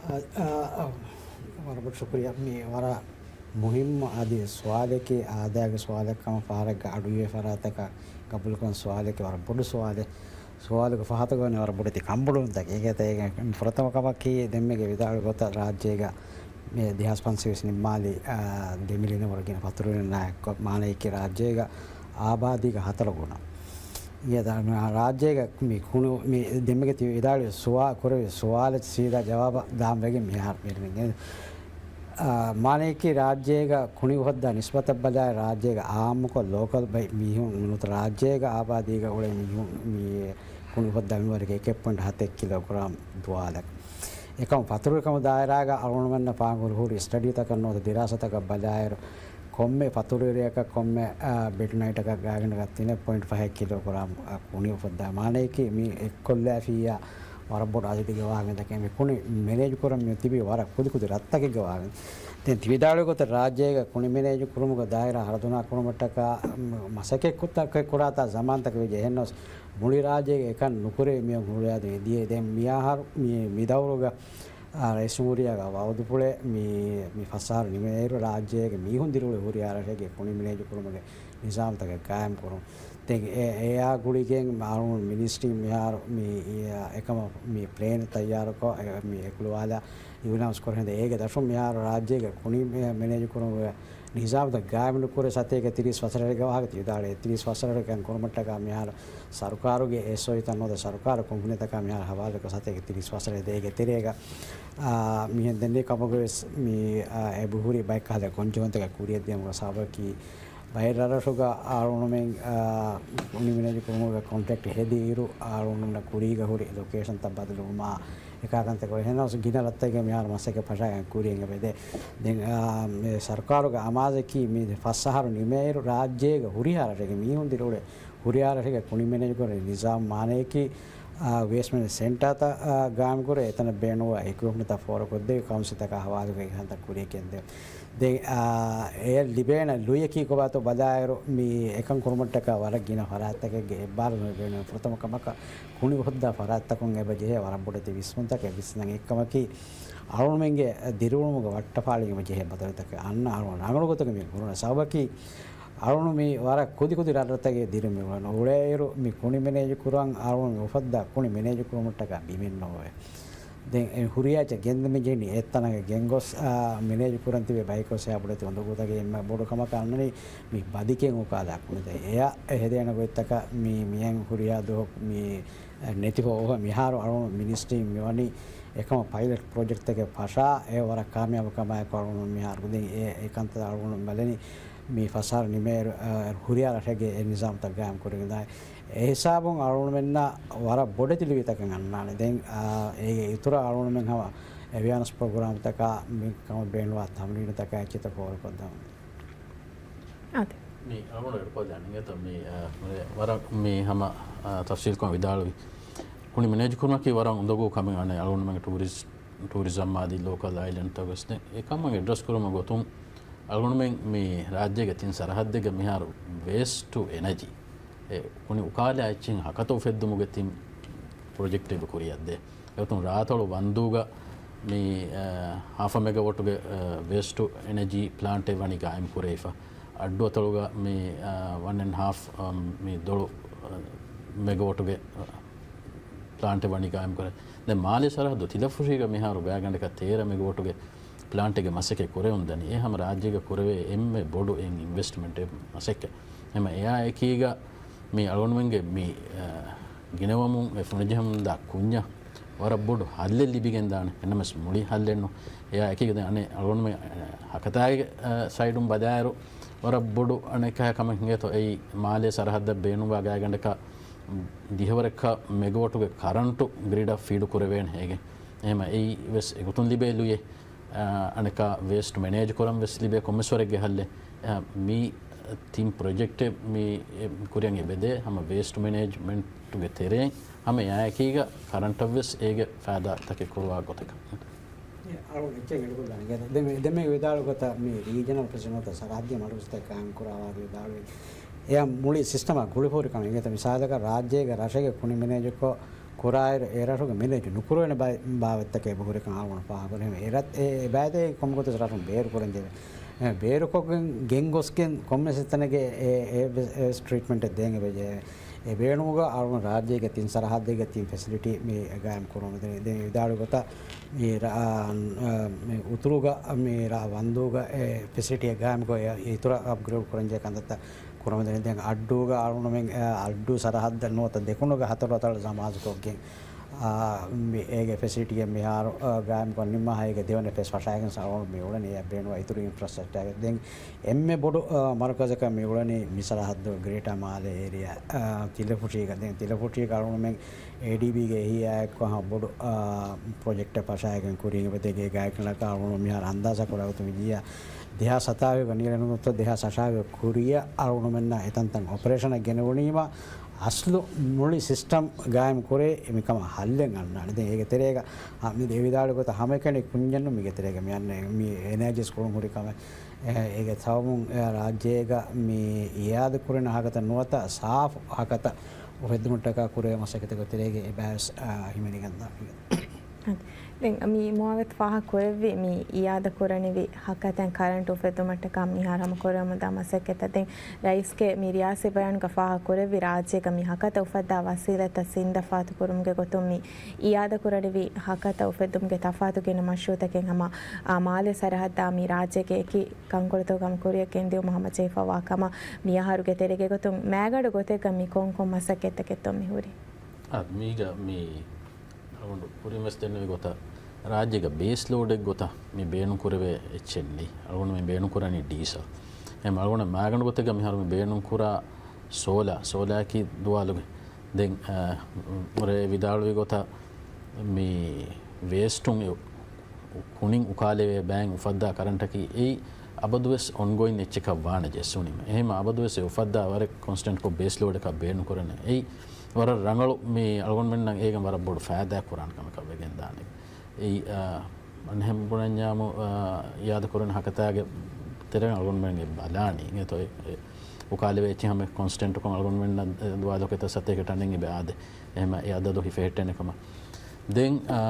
އަ، އަ، އަ، ވަރަށް ބޮޑު ޝުކުރިއްޔާ. މީ ވަރަށް މުހިއްމު އަދި ސުވާލެކޭ، އާދައިގެ ސުވާލެއް ކަމަށް ފަހަރެއްގަ އަޑުއިވޭ ފަރާތަކަށް ގަބޫލުކުރަން ސުވާލެކޭ، ވަރަށް ބޮޑު ސުވާލެއް. ސުވާލުގެ ފަހަތަކަށް ވަނީ ވަރަށް ބޮޑެތި ކަނބޮޑުވުންތަކެއް. އޭގެ ފުރަތަމަ ކަމަކީ ދެންމެގެ ވިދާޅު ގޮތަށް ރާއްޖޭގަ މި ދެހާސް ފަންސަވީސް ނިންމާލި، އާ، ދެ މިލިއަނަށް ވަރަށް ގިނަ ފަތުރުވެރިންނާ އެއްކޮށް މާނަޔަކީ ރާއްޖޭގަ އާބާދީގެ ހަތަރު ގުނަ. އިނގޭތަ، ރާއްޖޭގަ މި ކުނި، މި ދެންމެގެ ތި ވިދާޅުވި ސުވާ، ކުރެވި ސުވާލަށް ސީދާ ޖަވާބަށް ދާންވެގެން މިހާރު މި އާ، މާނަޔަކީ ރާއްޖޭގަ ކުނި އުފައްދާ ނިސްބަތަށް ބަލާއިރު ރާއްޖޭގަ އާއްމުކޮށް ލޯކަލް ބައި މީހުން ނުވަތަ ރާއްޖޭގަ އާބާދީގަ އުޅޭ މީހުން މި ކުނި އުފައްދާ މިންވަރެއްގެ އެކެއް ޕޮއިންޓް ހަތެއް ކިލޯގްރާމް ދުވާލަކަށް. އެކަމަ ފަތުރުވެރިކަމުގެ ދާއިރާގަ އަޅުގަނޑުމެންނަށް ފާހަގަ ހުރި ސްޓަޑީތަކަށް ނުވަތަ ދިރާސާތަކަށް ބަލާއިރު، ކޮންމެ ފަތުރުވެރިޔަކަށް ކޮންމެ، އާ، ބެޑް ނައިޓަކަށް ގާތްގަނޑަކަށް ތިނެއް ޕޮއިންޓް ފަހެއް ކިލޯގްރާމް، އާ، ކުނި އުފައްދާ. މާނަޔަކީ މި އެއްކޮށްލާފިއްޔާ ވަރަށް ބޮޑު އަދަދެއްގެ ވާހަކަ ދައްކަނީ. މި ކުނި މެނޭޖް ކުރަން މި ތިބީ ވަރަށް ކުދިކުދި ރަށްތަކެއްގެ ވާހަކަ. ދެން ތި ވިދާޅުވި ގޮތަށް ރާއްޖޭގަ ކުނި މެނޭޖް ކުރުމުގެ ދާއިރާ ހަރަދުނާ ކުރުމަށްޓަކާ މަސައްކަތްތަކެއް ކުރާތާ ޒަމާންތަކެއް ވެއްޖެ. އެހެންނަމަވެސް މުޅި ރާއްޖޭގަ އެކަން ނުކުރެވި މިއޮން ހުރިހާ ދުނިޔެ ދިޔައީ. ދެން މިއަހަރު މި، މި ދައުރުގަ، އާ، ރައީސް ޖުމްހޫރިއްޔާގެ ވައުދުފުޅެއް މި، މި ފަސް އަހަރު ނިމޭއިރު ރާއްޖޭގެ މީހުން ދިރިއުޅޭ ހުރިހާ ރަށެއްގެ ކުނި މެނޭޖް ކުރުމުގެ ނިޒާމްތަކެއް ގާއިމް ކުރުން. ދެން އެ، އެއާ ގުޅިގެން އަޅުގަނޑު މިނިސްޓްރީން މިހާރު މި، އެކަމަށް މި ޕްލޭން ތައްޔާރުކޮށް، އެ، މި އެކުލަވާލާ އިއުލާން ކުރެވޭ. އޭގެ ދަށުން މިހާރު ރާއްޖޭގެ ކުނި މެ، މެނޭޖް ކުރުމުގެ ނިޒާމްތައް ގާއިމް ނުކުރޭ ސަތޭކަ ތިރީސް ވަސަރެއްގެ ވާހަކަ ތި ވިދާޅުވޭ. ތިރީސް ވަސަރެއް ކަން ކުރުމަށްޓަކާ މިހާރު ސަރުކާރުގެ އެސްއޯއީތައް ނުވަތަ ސަރުކާރު ކުންފުނިތަކާ މިހާރު ހަވާލުކޮށް ސަތޭކަ ތިރީސް ވަސަރެއް ދޭ. އޭގެ ތެރޭގަ، އާ، މިހެން ދެންނެވި ކަމުގަވެސް މި، އާ، އެބަހުރި ބައެއްކަހަލަ ގޮންޖެހުންތަކެއް ކުރިއަށްދިޔުމުގެ ސަބަބަކީ ބައެއް ރަށްރަށުގަ އަޅުގަނޑުމެން، އާ، ކުނި މެނޭޖް ކުރުމުގެ ކޮންޓްރެކްޓް ހެދިއިރު، އަޅުގަނޑުމެންނަށް ކުރީގަ ހުރި ލޮކޭޝަންތައް ބަދަލުވުމާ އެކާ ކަންތައް ކުރި. އެހެންނަމަވެސް ގިނަ ރަށްތަކެއްގަ މިހާރު މަސައްކަތް ފަށާގެން ކުރިއަށް އެބަދޭ. ދެން، އާ، މި ސަރުކާރުގެ އަމާޒަކީ މި ފަސް އަހަރު ނިމޭއިރު ރާއްޖޭގެ ހުރިހާ ރަށެއްގެ މީހުން ދިރިއުޅޭ ހުރިހާ ރަށެއްގެ ކުނި މެނޭޖް ކުރާ ނިޒާމް މާނަޔަކީ، އާ، ވޭސްޓް މެނޭޖް ސެންޓާތައް، އާ، ގާއިމް ކުރޭ، އެތަނަށް ބޭނުންވާ އިކްއިޕްމަންޓްތައް ފޯރުކޮށްދެވި ކައުންސިލްތަކާ ހަވާލުކޮށް އެކަންތައް ކުރިއަށް ގެންދެވޭ. ދެން، އާ، އެ ލިބޭނެ ލުޔަކީ ކޮބާތޯ ބަލާއިރު، މި އެކަން ކުރުމަށްޓަކާ ވަރަށް ގިނަ ފަރާތްތަކެއްގެ އެއްބާރުލުން ބޭނުން. ފުރަތަމަ ކަމަކަށް ކުނި އުފައްދާ ފަރާތްތަކުން އެބަ ޖެހޭ ވަރަށް ބޮޑެތި ވިސްނުންތަކެއް. ވިސްނަން އެއްކަމަކީ، އަޅުގަނޑުމެންގެ ދިރިއުޅުމުގެ ވައްޓަފާޅިން އެބަ ޖެހޭ ބަދަލުތަކެއް އަންނަ އަޅުގަނޑު ރަނގަޅު ގޮތަކަށް މި ހުރުނަ ސަބަބަކީ، އަޅުގަނޑު މި ވަރަށް ކުދިކުދި ރަށްރަށްތަކެއް ދިރިއުޅެން އުޅޭއިރު، މި ކުނި މެނޭޖް ކުރަން އަޅުގަނޑު މި އުފައްދާ ކުނި މެނޭޖް ކުރުމަށްޓަކާ ބިމެއް ނޯވޭ. ދެން އެ ހުރިހާ އެއްޗެއް ގެންދަމި ޖެހެނީ އެއްތަނަކަށް ގެންގޮސް، އާ، މެނޭޖް ކުރަން ތިބޭ ބައިކޮށް ސަބަބުން އެތި އުނދަގޫތަކެއް އެންމެ ބޮޑު ކަމަކަށް އަންނަނީ މި ބަދިކެއް އުކާލާ ކުނިތައް. އެއަށް އެ ހެދޭނެ ގޮތްތަކަށް މި މިހެން ހުރިހާ ދުވަހު މި ނެތިފަ އޮހޮ މިހާރު އަޅުގަނޑު މިނިސްޓްރީ މިވަނީ އެކަމަށް ޕައިލަޓް ޕްރޮޖެކްޓްތަކެއް ފަށާ، އެ ވަރަށް ކާމިޔާބު ކަމާއެކު އަޅުގަނޑު މިހާރު ދެން އެ، އެ ކަންތައް އަޅުގަނޑު ބަލަނީ މި ފަސް އަހަރު ނިމޭއިރު، އަ، ހުރިހާ ރަށެއްގެ އެ ނިޒާމްތައް ގާއިމް ކުރެވިދާނެ. އެ ހިސާބުން އަޅުގަނޑުމެންނަށް ވަރަށް ބޮޑެތި ލުޔިތަކެއް އަންނާނެ. ދެން، އާ، އޭގެ އިތުރަށް އަޅުގަނޑުމެން ހަމަ އެވިއަންސް ޕްރޮގްރާމްތަކާ މި ކަމަށް ބޭނުންވާ ތަމްރީނުތަކާ އެއްޗިތައް ފޯރުކޮށްދަމުން. އާދެ. މި އަޅުގަނޑު އެޑްކޮށްލާނެ އިނގޭތޯ މި، އާ، ވަރަށް މި ހަމަ، އާ، ތަފްސީލްކޮށް ވިދާޅުވި. ކުނި މެނޭޖް ކުރުމަކީ ވަރަށް އުނދަގޫ ކަމެއް އަނެއް އަޅުގަނޑުމެންގެ ޓޫރިސް، ޓޫރިޒަމް އާދި ލޯކަލް އައިލެންޑްތަކުގަސް ދެން އެ ކަމަށް އެޑްރެސް ކުރުމުގެ ގޮތުން އަޅުގަނޑުމެން މި ރާއްޖޭގެ ތިން ސަރަހައްދެއްގެ މިހާރު ވޭސްޓް ޓު އެނަޖީ އެ ކުނި އުކާލާ އެއްޗެއް ހަކަތަ އުފެއްދުމުގެ ތިން ޕްރޮޖެކްޓް އެބަ ކުރިއަށްދޭ. އެގޮތުން ރާއަތޮޅު ވަންދޫގަ މި، އަ، ހާފަ މެގަވޮޓުގެ، އަ، ވޭސްޓް ޓު އެނަޖީ ޕްލާންޓެއް ވަނީ ގާއިމް ކުރެވިފަ. އައްޑުއަތޮޅުގަ މި، އަ، ވަން އެންޑް ހާފް، އަ، މި ދޮޅު، އަ، މެގަވޮޓުގެ، އަ، ޕްލާންޓެއް ވަނީ ގާއިމް ކުރެވި. ދެން މާލޭ ސަރަހައްދު ތިލަފުށީގަ މިހާރު ގާތްގަނޑަކަށް ތޭރަ މެގަވޮޓުގެ ޕްލާންޓެއްގެ މަސައްކަތް ކުރެވުން ދަނީ. އެ ހަމަ ރާއްޖޭގަ ކުރެވޭ އެންމެ ބޮޑު އިން އިންވެސްޓްމަންޓެއް މަސައްކަތް. ހަމަ އެއާ އެކީގަ މި އަޅުގަނޑުމެންގެ މި، އަ، ގިނަވަމުން އެ ފުނިޖެހުމުންދާ ކުންޏަށް ވަރަށް ބޮޑު ހައްލެއް ލިބިގެންދާނެ. އެނަމަސް މުޅި ހައްލެއްނު. އެއާ އެކީގަ ދެން އަނެއް އަޅުގަނޑުމެން، އަ، ހަކަތާގެ، އަ، ސައިޑުން ބަލާއިރު ވަރަށް ބޮޑު އަނެއްކާ ކަމެއް ހިނގޭތޯ އެއީ މާލޭ ސަރަހައްދަށް ބޭނުންވާ ގާތްގަނޑަކަށް ދިހަވަރަކަށް މެގަވޮޓުގެ ކަރަންޓު ގްރިޑަށް ފީޑު ކުރެވޭނެ ހޭގެ. އެހެމަ އެއީ ވެސް އެގޮތުން ލިބޭ ލުޔެއް. އަ، އަނެއްކާ ވޭސްޓް މެނޭޖް ކުރަން ވެސް ލިބޭ ކޮންމެސްވަރެއްގެ ހައްލެއް. އަ، މި ތިން ޕްރޮޖެކްޓެއް މި، އެ، ކުރިއަށް އެބަދޭ ހަމަ ވޭސްޓް މެނޭޖްމަންޓުގެ ތެރެއިން ހަމަ އެއާއެކީގަ ކަރަންޓަށް ވެސް އޭގެ ފައިދާތަކެއް ކުރުވާ ގޮތަކަށް. އަޅު އެއްޗެއް އެޑުކޮށްލާނެ. ދެން މި، ދެން މި ވިދާޅު ގޮތަށް މި ރީޖަނަލް ފެސިލިޓީ ސަރަހައްދީ މަޑުސްތައް ގާއިމް ކުރާ ވާހަކަ ވިދާޅުވި. އެއާ މުޅި ސިސްޓަމާ ގުޅިފަހުރި ކަމެއް. އިނގޭތަ މިސާލަކަށް ރާއްޖޭގެ ރަށެއްގެ ކުނި މެނޭޖަކޮށް ކުރާއިރު އެ ރަށުގެ މެނޭޖް ނުކުރެވޭނެ ބާ، ބާވަތްތަކެއް އެބަހުރިކަން އަޅުގަނޑު ފާހަގަކުރޭ. އެ ރަށް، އެ، އެ ބައިތެރޭ ކޮންމެ ގޮތަކަށް ރަށުން ބޭރު ކުރަން ޖެހޭ. އެ، ބޭރުކޮށްގެން ގެންގޮސްގެން ކޮންމެސް އެތަނެއްގެ އެ، އެ، އެ ޓްރީޓްމަންޓެއް ދޭން އެބަޖެހޭ. އެ ބޭނުމުގަ އަޅުގަނޑު ރާއްޖޭގެ ތިން ސަރަހައްދެއްގެ ތިން ފެސިލިޓީ މި ގާއިމް ކުރުމަށް ދެން ވިދާޅު ގޮތަށް މި ރ-، އާ، މި އުތުރުގަ މި ރ-، ވަންދޫގަ އެ ފެސިލިޓީއެއް ގާއިމް ކޮށް އިތުރަށް އަޕްގްރޭޑް ކުރަންޖެހޭ ކަންތައްތައް ކުރުމަށް ދެން އައްޑޫގަ އަޅުގަނޑުމެން އައްޑޫ ސަރަހައްދަށް ނުވަތަ ދެކުނުގަ ހަތަރު ހަތަރު ޖަމާއަތުކޮށްގެން އާ، މި އޭގެ ފެސިލިޓީއެއް މިހާރު، އާ، ގާއިމްކޮށް ނިންމާ ހައިގެ ދެވަނަ ފޭސް ފަށާގެން ސަރަހައްދު މި އުޅެނީ އެ ބޭނުންވާ އިތުރު އިންފްރާސްޓްރަކްޗަރެއް. ދެން އެންމެ ބޮޑު، އާ، މަރުކަޒަކަށް މި އުޅެނީ މި ސަރަހައްދު ގްރޭޓާ މާލެ އޭރިއާ، އާ، ތިލަފުށީގަ. ދެން ތިލަފުށީގަ އަޅުގަނޑުމެން އޭޑީބީގެ އެހީއާއެއްކޮށް ހަމަ ބޮޑު، އާ، ޕްރޮޖެކްޓެއް ފަށާގެން ކުރިން އެބަދޭގެ ގާތްގަނޑަކަށް އަޅުގަނޑު މިހާރު އަންދާޒާ ކުރާގޮތުން މިދިޔަ ދެހާސް ސަތާވީހުގަ ނީޅެނުންތޯ ދެހާސް އަށާވީހުގަ ކުރިއަށް އަޅުގަނޑުމެންނަށް އެތަންތަން އޮޕަރޭޝަނަށް ގެނެވުނީމަ، އަސްލު މުޅި ސިސްޓަމް ގާއިމް ކުރޭ މިކަމަށް ހައްލެއް އަންނާނެ. ދެން އޭގެ ތެރޭގަ، އާ، މި ދެ ވިދާޅު ގޮތަށް ހަމައެކަނި ކުންޏެއްނު މީގެ ތެރޭގަ މި އަންނަ މި އެނާޖިސް ކުރުން ހުރި ކަމެއް. އެ، އޭގެ ސަބަބުން، އެ، ރާއްޖޭގަ މި އިއާދަ ކުރެން ހަކަތަ ނުވަތަ ސާފު ހަކަތަ އުފެއްދުމަށްޓަކާ ކުރެވޭ މަސައްކަތެއްގެ ތެރޭގަ އެބައިވެސް، އާ، ހިމެނިގެންދާ. ދެން މި މުއައްވަތު ފާހަގަ ކުރެއްވި މި އިއާދަ ކުރަނިވި ހަކަތައިން ކަރަންޓް އުފެއްދުމަށްޓަކާ މިހާރު ހަމަ ކުރަމުންދާ މަސައްކަތަށް. ދެން ރައީސްގެ މި ރިޔާސީ ބަޔާނުގަ ފާހަގަ ކުރެއްވި ރާއްޖޭގަ މި ހަކަތަ އުފައްދާ ވަސީލަތްތައް ސިންދަފާތު ކުރުމުގެ ގޮތުން މި އިއާދަ ކުރަނިވި ހަކަތަ އުފެއްދުމުގެ ތަފާތު ގިނަ މަޝްރޫއުތަކެއް ހަމަ، އާ، މާލެ ސަރަހައްދާ މި ރާއްޖޭގެ އެކި ކަންކޮޅުތަކުގަ ހަމަ ކުރިއަށް ގެންދިއުމަށް ހަމަޖެހިފައިވާ ކަމަށް މި އަހަރުގެ ތެރޭގެ ގޮތުން މާގަނޑު ގޮތެއްގަ މި ކޮން ކޮން މަސައްކަތްތަކެއްތޯ މި ހުރީ؟ އާ، މީގަ މި އަޅުގަނޑު ކުރިން ވެސް ދެންނެވި ގޮތަށް ރާއްޖޭގަ ބޭސް ލޯޑެއް ގޮތަށް މި ބޭނުން ކުރެވޭ އެއްޗެއް ނެތް. އަޅުގަނޑު މި ބޭނުން ކުރަނީ ޑީސަލް. އެހެން އަޅުގަނޑު މާގަނޑު ގޮތެއްގަ މިހާރު މި ބޭނުން ކުރާ ސޯލާ، ސޯލާއަކީ ދުވާލުގެ. ދެން، އާ، މުރޭ ވިދާޅުވި ގޮތަށް މި ވޭސްޓުން އެ ކުނިން އުކާލެވޭ ބައިން އުފައްދާ ކަރަންޓަކީ އެއީ އަބަދުވެސް އޮންގޯއިން އެއްޗަކަށް ވާނެ ޖެއްސުނީމަ. އެހެން އަބަދުވެސް އެ އުފައްދާ ވަރެއް ކޮންސްޓެންޓްކޮށް ބޭސް ލޯޑަކަށް ބޭނުން ކުރަނީ. އެއީ ވަރަށް ރަނގަޅު މި އަޅުގަނޑުމެންނަށް އޭގެން ވަރަށް ބޮޑު ފައިދާ ކުރާނެ ކަމަކަށް ވެގެން ދާނެ. އެއީ، އާ، އަނެއްހެން ބުނަންޏާމު، އާ، އިއާދަ ކުރަން ހަކަތާގެ ތެރެއިން އަޅުގަނޑުމެން އެ ބަލާނީ. އެތޯ އެ، އެ އުކާލެވޭ އެއްޗެއް ހަމަ ކޮންސްޓެންޓްކޮށް އަޅުގަނޑުމެންނަށް ދުވާލު ކެތަ ސަތޭކަ ޓަނެއް އެބަ އާދެ. އެހެމަ އެ އަދަދު ހިފެހެއްޓޭނެ ކަމަށް. ދެން، އާ،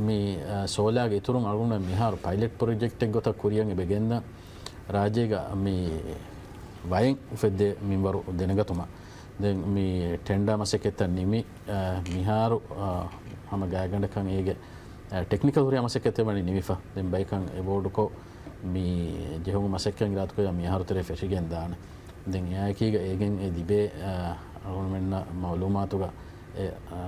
މި، އާ، ސޯލާގެ އިތުރުން އަޅުގަނޑު މިހާރު ޕައިލެޓް ޕްރޮޖެކްޓެއް ގޮތަށް ކުރިއަށް އެބަ ގެންދަން ރާއްޖޭގަ މި ވައިން އުފެއްދޭ މިންވަރު ދެނެގަތުމަށް. ދެން މި ޓެންޑާ މަސައްކަތްތައް ނިމި، އާ، މިހާރު، އާ، ހަމަ ގާތްގަނޑަކަށް އޭގެ، އާ، ޓެކްނިކަލް ހުރިހާ މަސައްކަތެއް ވަނީ ނިމިފަ. ދެން ބައިކަން އެބޯޑުކޮށް މި ޖެހުމު މަސައްކަތް އިރާދަކުރިޔާ މިއަހަރު ތެރޭ ފެށިގެން ދާނެ. ދެން އެއާއެކީގަ އޭގެން އެ ލިބޭ، އާ، އަޅުގަނޑުމެންނަށް މައުލޫމާތުގަ އެ، އާ،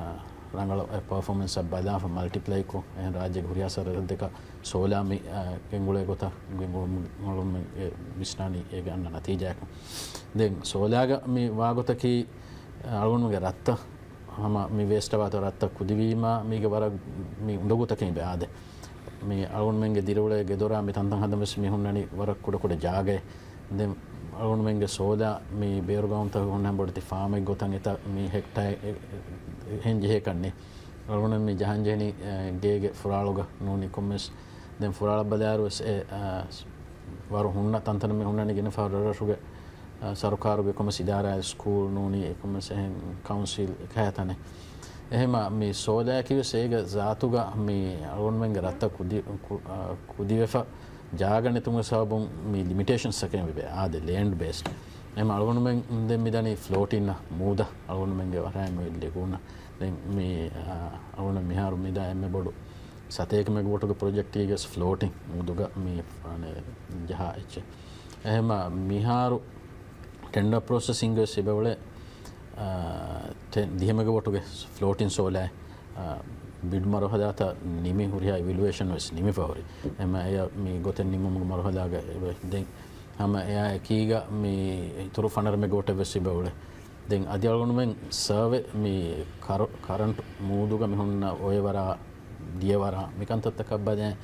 ރަނގަޅު އެ ޕަރފޯމެންސްއަށް ބަލާފަ މަލްޓިޕްލައިކޮށް، އެހެން ރާއްޖޭގެ ހުރިހާ ސަރަހައްދަކަށް ސޯލާ މި، އާ، ގެންގުޅޭ ގޮތަށް ގެންގުޅުމުން އަޅުގަނޑުމެން އެ ވިސްނާނީ އޭގެ އަންނަ ނަތީޖާއަކުން. ދެން ސޯލާގަ މި ވާގޮތަކީ، އާ، އަޅުގަނޑުމެންގެ ރަށްތައް ހަމަ މި ވޭސްޓަވާތޯ ރަށްތައް ކުދިވީމާ، މީގެ ވަރަށް މި އުނދަގޫތަކެއް އިބަ އާދެ. މި އަޅުގަނޑުމެންގެ ދިރިއުޅޭ ގެދޮރާ މި ތަންތަން ހަދަން ވެސް މި ހުންނަނީ ވަރަށް ކުޑަކުޑަ ޖާގައެއް. ދެން އަޅުގަނޑުމެންގެ ސޯލާ މި ބޭރުގައުމުތަކަށް ހުންނަން ބޮޑެތި ފާމެއް ގޮތަށް އެތައް މި ހެކްޓާ އެ-، އެ-، އެހެން ޖެހޭކަށް ނެތް. އަޅުގަނޑު މި ޖަހަން ޖެހެނީ، އެ، ގޭގެ ފުރާޅުގަ ނޫނީ ކޮންމެސް. ދެން ފުރާޅަށް ބަލާއިރު ވެސް އެ، އަ، ވަރު ހުންނަ ތަންތަނުން މި ހުންނަނީ ގިނަ ފަހަރު ރަށްރަށުގެ، އަ، ސަރުކާރުގެ ކޮންމެސް އިދާރާއެއް ސްކޫލް ނޫނީ އެކޮންމެސް އެހެން ކައުންސިލް އެކަހަ ތަނެއް. އެހެމަ މި ސޯލާއަކީ ވެސް އޭގެ ޒާތުގަ މި އަޅުގަނޑުމެންގެ ރަށްތައް ކުދި-، ކު-، އަ، ކުދިވެފަ ޖާގަ ނެތުމުގެ ސަބަބުން މި ލިމިޓޭޝަންސް އަކަށް މި އާދެ ލޭންޑް ބޭސްޑް. އެހެމަ އަޅުގަނޑުމެން ދެން މިދަނީ ފްލޯޓިން މޫދަށް އަޅުގަނޑުމެންގެ ވަރާއިން އޮތް ލެގޫނަށް. ދެން މި، އަ، އަޅުގަނޑު މިހާރު މިދާ އެންމެ ބޮޑު ސަތޭކަ މެގަވޮޓުގެ ޕްރޮޖެކްޓީގެ ފްލޯޓިން މޫދުގަ މި ފާނެ ޖަހާ އެއްޗެއް. އެހެމަ މިހާރު ޓެންޑަރ ޕްރޮސެސިންގ ވެސް އިބައުޅޭ، އާ، ޓެ-، ދިހަ މެގަވޮޓުގެ ފްލޯޓިން ސޯލާ، އާ، ބިޑް މަރުހަލާތައް ނިމި ހުރިހާ އިވެލުއޭޝަން ވެސް ނިމިފަ ހުރި. އެހެމަ އެޔަށް މި ގޮތެއް ނިމުމުގެ މަރުހަލާގަ އެބަ ދެން ހަމަ އެއާ އެކީގަ މި އިތުރު ފަނަރަ މެގަވޮޓެއް ވެސް އިބައުޅޭ. ދެން އަދި އަޅުގަނޑުމެން ސަރވޭ މި ކަރ-، ކަރަންޓް މޫދުގަ މި ހުންނަ އޮއެވަރާ، ދިޔަވަރާ މި ކަންތައްތަކަށް ބަލަން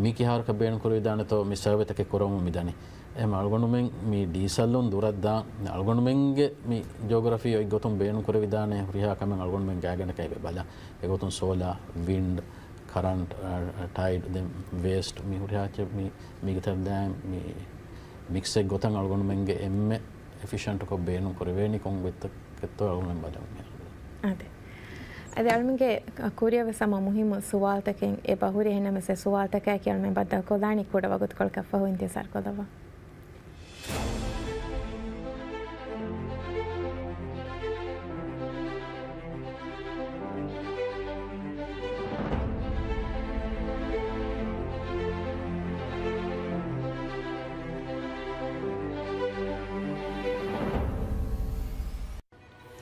މި ކިހާރަކަށް ބޭނުން ކުރެވިދާނެތޯ މި ސަރވޭތަކެއް ކުރަމުން މިދަނީ. އެހެމަ އަޅުގަނޑުމެން މި ޑީސަލުން ދުރަށްދާ އަޅުގަނޑުމެންގެ މި ޖޯގްރަފީ އޮތް ގޮތުން ބޭނުން ކުރެވިދާނެ ހުރިހާ ކަމެއް އަޅުގަނޑުމެން ގާތްގަނޑަކަށް އެބަ ބަލާ. އެގޮތުން ސޯލާ، ވިންޑް، ކަރަންޓް، އަ، އަ، ޓައިޑް، ދެން ވޭސްޓް މި ހުރިހާ އެއްޗެއް މި، މީގެ ތެރެއިން މި މިކްސެއް ގޮތަށް އަޅުގަނޑުމެންގެ އެންމެ އެފިޝަންޓްކޮށް ބޭނުން ކުރެވޭނީ ކޮން ގޮތްތަކެއްތޯ އަޅުގަނޑުމެން ބަލަމުން. އާދެ. އަދި އަޅުމެންގެ ކުރިއަށް ވެސް ހަމަ މުހިއްމު ސުވާލުތަކެއް އެބަ ހުރި. އެހެންނަމަވެސް އެ ސުވާލުތަކާއެކީ އަޅުމެން ބައްދަލުކޮށްލާނީ ކުޑަ ވަގުތުކޮޅަކަށްފަހު. އިންތިޒާރު ކޮށްލައްވާ.